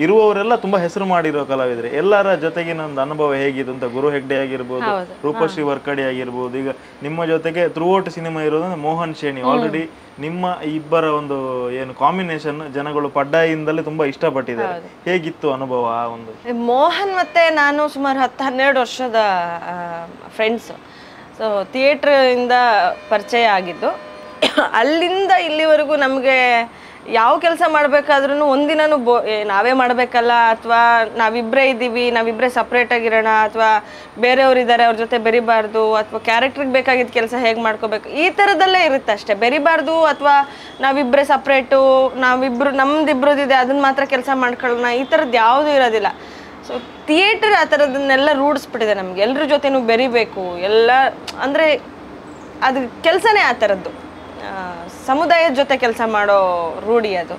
Speaker 3: ಇರುವವರೆಲ್ಲ ತುಂಬಾ ಹೆಸರು ಮಾಡಿರೋ ಕಲಾವಿದರು. ಎಲ್ಲರ ಜೊತೆಗಿನ ಒಂದು ಅನುಭವ ಹೇಗಿದೆ ಅಂತ? ಗುರು ಹೆಗ್ಡೆ ಆಗಿರ್ಬೋದು, ರೂಪಶ್ರೀ ವರ್ಕಡಿ ಆಗಿರ್ಬೋದು, ಈಗ ನಿಮ್ಮ ಜೊತೆಗೆ ಥ್ರೂಔಟ್ ಸಿನಿಮಾ ಇರೋದು ಮೋಹನ್ ಶೇಣಿ. ಆಲ್ರೆಡಿ ನಿಮ್ಮ ಇಬ್ಬರ ಒಂದು ಏನು ಕಾಂಬಿನೇಷನ್ ಜನಗಳು ಪಡ್ಡಾಯಿಂದಲೇ ತುಂಬಾ ಇಷ್ಟಪಟ್ಟಿದ್ದಾರೆ. ಹೇಗಿತ್ತು ಅನುಭವ ಆ ಒಂದು?
Speaker 2: ಮೋಹನ್ ಮತ್ತೆ ನಾನು ಸುಮಾರು 10-12 ವರ್ಷದ ಫ್ರೆಂಡ್ಸು. ಸೊ ಥಿಯೇಟ್ರಿಂದ ಪರಿಚಯ ಆಗಿದ್ದು. ಅಲ್ಲಿಂದ ಇಲ್ಲಿವರೆಗೂ ನಮಗೆ ಯಾವ ಕೆಲಸ ಮಾಡಬೇಕಾದ್ರೂ ಒಂದಿನೂ ನಾವೇ ಮಾಡಬೇಕಲ್ಲ, ಅಥವಾ ನಾವಿಬ್ಬರೇ ಇದ್ದೀವಿ, ನಾವಿಬ್ಬರೇ ಸಪ್ರೇಟಾಗಿರೋಣ, ಅಥವಾ ಬೇರೆಯವ್ರು ಇದ್ದಾರೆ ಅವ್ರ ಜೊತೆ ಬೆರಿಬಾರ್ದು, ಅಥವಾ ಕ್ಯಾರೆಕ್ಟ್ರಿಗೆ ಬೇಕಾಗಿದ್ದ ಕೆಲಸ ಹೇಗೆ ಮಾಡ್ಕೋಬೇಕು, ಈ ಥರದಲ್ಲೇ ಇರುತ್ತೆ ಅಷ್ಟೇ. ಬೆರಿಬಾರ್ದು ಅಥವಾ ನಾವಿಬ್ಬರೇ ಸಪ್ರೇಟು, ನಾವಿಬ್ಬರು ನಮ್ದಿಬ್ಬರದಿದೆ ಅದನ್ನು ಮಾತ್ರ ಕೆಲಸ ಮಾಡ್ಕೊಳ್ಳೋಣ, ಈ ಥರದ್ದು ಯಾವುದೂ ಇರೋದಿಲ್ಲ. ಸೊ ಥಿಯೇಟರ್ ಆ ಥರದನ್ನೆಲ್ಲ ರೂಢಿಸ್ಬಿಟ್ಟಿದೆ ನಮಗೆ. ಎಲ್ಲರ ಜೊತೆನೂ ಬೆರಿಬೇಕು, ಎಲ್ಲ ಅಂದರೆ ಅದು ಕೆಲಸನೇ ಆ ಥರದ್ದು, ಸಮುದಾಯದ ಜೊತೆ ಕೆಲಸ ಮಾಡೋ ರೂಢಿ ಅದು.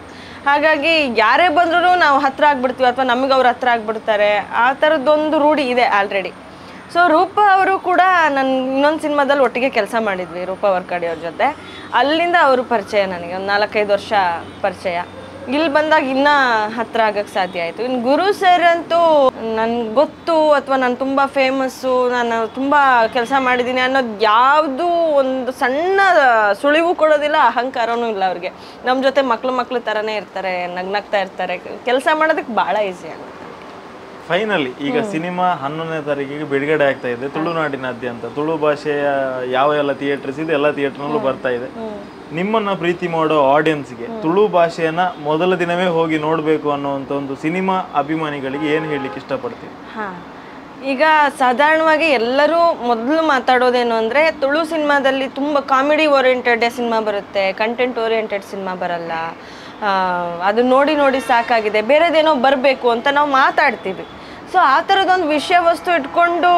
Speaker 2: ಹಾಗಾಗಿ ಯಾರೇ ಬಂದ್ರೂ ನಾವು ಹತ್ರ ಆಗ್ಬಿಡ್ತೀವಿ ಅಥವಾ ನಮಗೆ ಅವ್ರ ಹತ್ರ ಆಗ್ಬಿಡ್ತಾರೆ, ಆ ಥರದ್ದೊಂದು ರೂಢಿ ಇದೆ ಆಲ್ರೆಡಿ. ಸೊ ರೂಪಾ ಅವರು ಕೂಡ ನನ್ನ ಇನ್ನೊಂದು ಸಿನಿಮಾದಲ್ಲಿ ಒಟ್ಟಿಗೆ ಕೆಲಸ ಮಾಡಿದ್ವಿ, ರೂಪಾ ವರ್ಕಾಡಿ ಅವ್ರ ಜೊತೆ. ಅಲ್ಲಿಂದ ಅವರು ಪರಿಚಯ ನನಗೆ, ಒಂದು 4-5 ವರ್ಷ ಪರಿಚಯ. ಇಲ್ಲಿ ಬಂದಾಗ ಇನ್ನೂ ಹತ್ರ ಆಗಕ್ಕೆ ಸಾಧ್ಯ ಆಯಿತು. ಇನ್ನು ಗುರು ಸರ್ ಅಂತೂ ನನ್ಗೆ ಗೊತ್ತು, ಅಥವಾ ನಾನು ತುಂಬ ಫೇಮಸ್ಸು, ನಾನು ತುಂಬ ಕೆಲಸ ಮಾಡಿದ್ದೀನಿ ಅನ್ನೋದು ಯಾವುದೂ ಒಂದು ಸಣ್ಣ ಸುಳಿವು ಕೊಡೋದಿಲ್ಲ, ಅಹಂಕಾರನೂ ಇಲ್ಲ ಅವ್ರಿಗೆ. ನಮ್ಮ ಜೊತೆ ಮಕ್ಕಳು ಥರನೇ ಇರ್ತಾರೆ, ನಗ್ನಗ್ತಾ ಇರ್ತಾರೆ. ಕೆಲಸ ಮಾಡೋದಕ್ಕೆ ಭಾಳ ಈಸಿ ಆಗುತ್ತೆ.
Speaker 3: ಫೈನಲಿ ಈಗ ಸಿನಿಮಾ 11ನೇ ತಾರೀಕಿಗೆ ಬಿಡುಗಡೆ ಆಗ್ತಾ ಇದೆ ತುಳುನಾಡಿನಾದ್ಯಂತ. ತುಳು ಭಾಷೆಯ ಯಾವ ಎಲ್ಲ ಥಿಯೇಟರ್ಸ್ ಇದೆ ಎಲ್ಲ ಥಿಯೇಟರ್ನಲ್ಲೂ ಬರ್ತಾ ಇದೆ. ನಿಮ್ಮನ್ನ ಪ್ರೀತಿ ಮಾಡೋ ಆಡಿಯನ್ಸ್ಗೆ ತುಳು ಭಾಷೆಯನ್ನ ಮೊದಲ ದಿನವೇ ಹೋಗಿ ನೋಡಬೇಕು ಅನ್ನುವಂಥ ಒಂದು ಸಿನಿಮಾ ಅಭಿಮಾನಿಗಳಿಗೆ ಏನು ಹೇಳಲಿಕ್ಕೆ ಇಷ್ಟಪಡ್ತೀವಿ?
Speaker 2: ಈಗ ಸಾಧಾರಣವಾಗಿ ಎಲ್ಲರೂ ಮೊದಲು ಮಾತಾಡೋದೇನು ಅಂದರೆ, ತುಳು ಸಿನಿಮಾದಲ್ಲಿ ತುಂಬ comedy oriented cinema ಬರುತ್ತೆ, content oriented cinema ಬರಲ್ಲ, ಅದು ನೋಡಿ ನೋಡಿ ಸಾಕಾಗಿದೆ, ಬೇರೆದೇನೋ ಬರಬೇಕು ಅಂತ ನಾವು ಮಾತಾಡ್ತೀವಿ. ಸೊ ಆ ಥರದೊಂದು ವಿಷಯ ವಸ್ತು ಇಟ್ಕೊಂಡು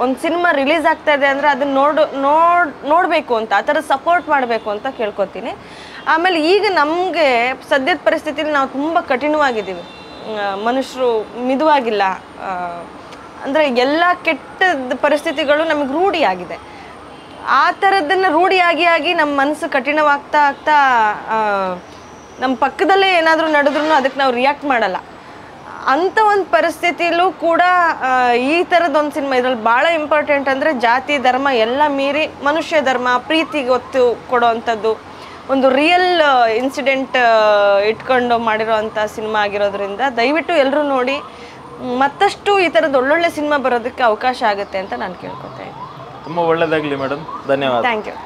Speaker 2: ಒಂದು ಸಿನಿಮಾ ರಿಲೀಸ್ ಆಗ್ತಾ ಇದೆ ಅಂದರೆ ಅದನ್ನು ನೋಡಬೇಕು ಅಂತ, ಆ ಥರ ಸಪೋರ್ಟ್ ಮಾಡಬೇಕು ಅಂತ ಕೇಳ್ಕೊತೀನಿ. ಆಮೇಲೆ ಈಗ ನಮಗೆ ಸದ್ಯದ ಪರಿಸ್ಥಿತಿಲಿ ನಾವು ತುಂಬ ಕಠಿಣವಾಗಿದ್ದೀವಿ, ಮನುಷ್ಯರು ಮಿದುವಾಗಿಲ್ಲ, ಅಂದರೆ ಎಲ್ಲ ಕೆಟ್ಟದ ಪರಿಸ್ಥಿತಿಗಳು ನಮಗೆ ರೂಢಿಯಾಗಿದೆ. ಆ ಥರದ್ದನ್ನು ರೂಢಿಯಾಗಿ ಆಗಿ ನಮ್ಮ ಮನಸ್ಸು ಕಠಿಣವಾಗ್ತಾ ಆಗ್ತಾ ನಮ್ಮ ಪಕ್ಕದಲ್ಲೇ ಏನಾದರೂ ನಡೆದ್ರೂ ಅದಕ್ಕೆ ನಾವು ರಿಯಾಕ್ಟ್ ಮಾಡಲ್ಲ. ಅಂಥ ಒಂದು ಪರಿಸ್ಥಿತಿಲೂ ಕೂಡ ಈ ಥರದ್ದೊಂದು ಸಿನಿಮಾ, ಇದರಲ್ಲಿ ಭಾಳ ಇಂಪಾರ್ಟೆಂಟ್ ಅಂದರೆ ಜಾತಿ ಧರ್ಮ ಎಲ್ಲ ಮೀರಿ ಮನುಷ್ಯ ಧರ್ಮ, ಪ್ರೀತಿಗೆ ಒತ್ತು ಕೊಡೋವಂಥದ್ದು, ಒಂದು ರಿಯಲ್ ಇನ್ಸಿಡೆಂಟ್ ಇಟ್ಕೊಂಡು ಮಾಡಿರೋವಂಥ ಸಿನಿಮಾ ಆಗಿರೋದ್ರಿಂದ ದಯವಿಟ್ಟು ಎಲ್ಲರೂ ನೋಡಿ. ಮತ್ತಷ್ಟು ಈ ಥರದ್ದು ಒಳ್ಳೊಳ್ಳೆ ಸಿನಿಮಾ ಬರೋದಕ್ಕೆ ಅವಕಾಶ ಆಗುತ್ತೆ ಅಂತ ನಾನು ಕೇಳ್ಕೊತಾ ಇದ್ದೀನಿ.
Speaker 3: ತುಂಬ ಒಳ್ಳೆಯದಾಗಲಿ ಮೇಡಮ್, ಧನ್ಯವಾದ.
Speaker 2: Thank you.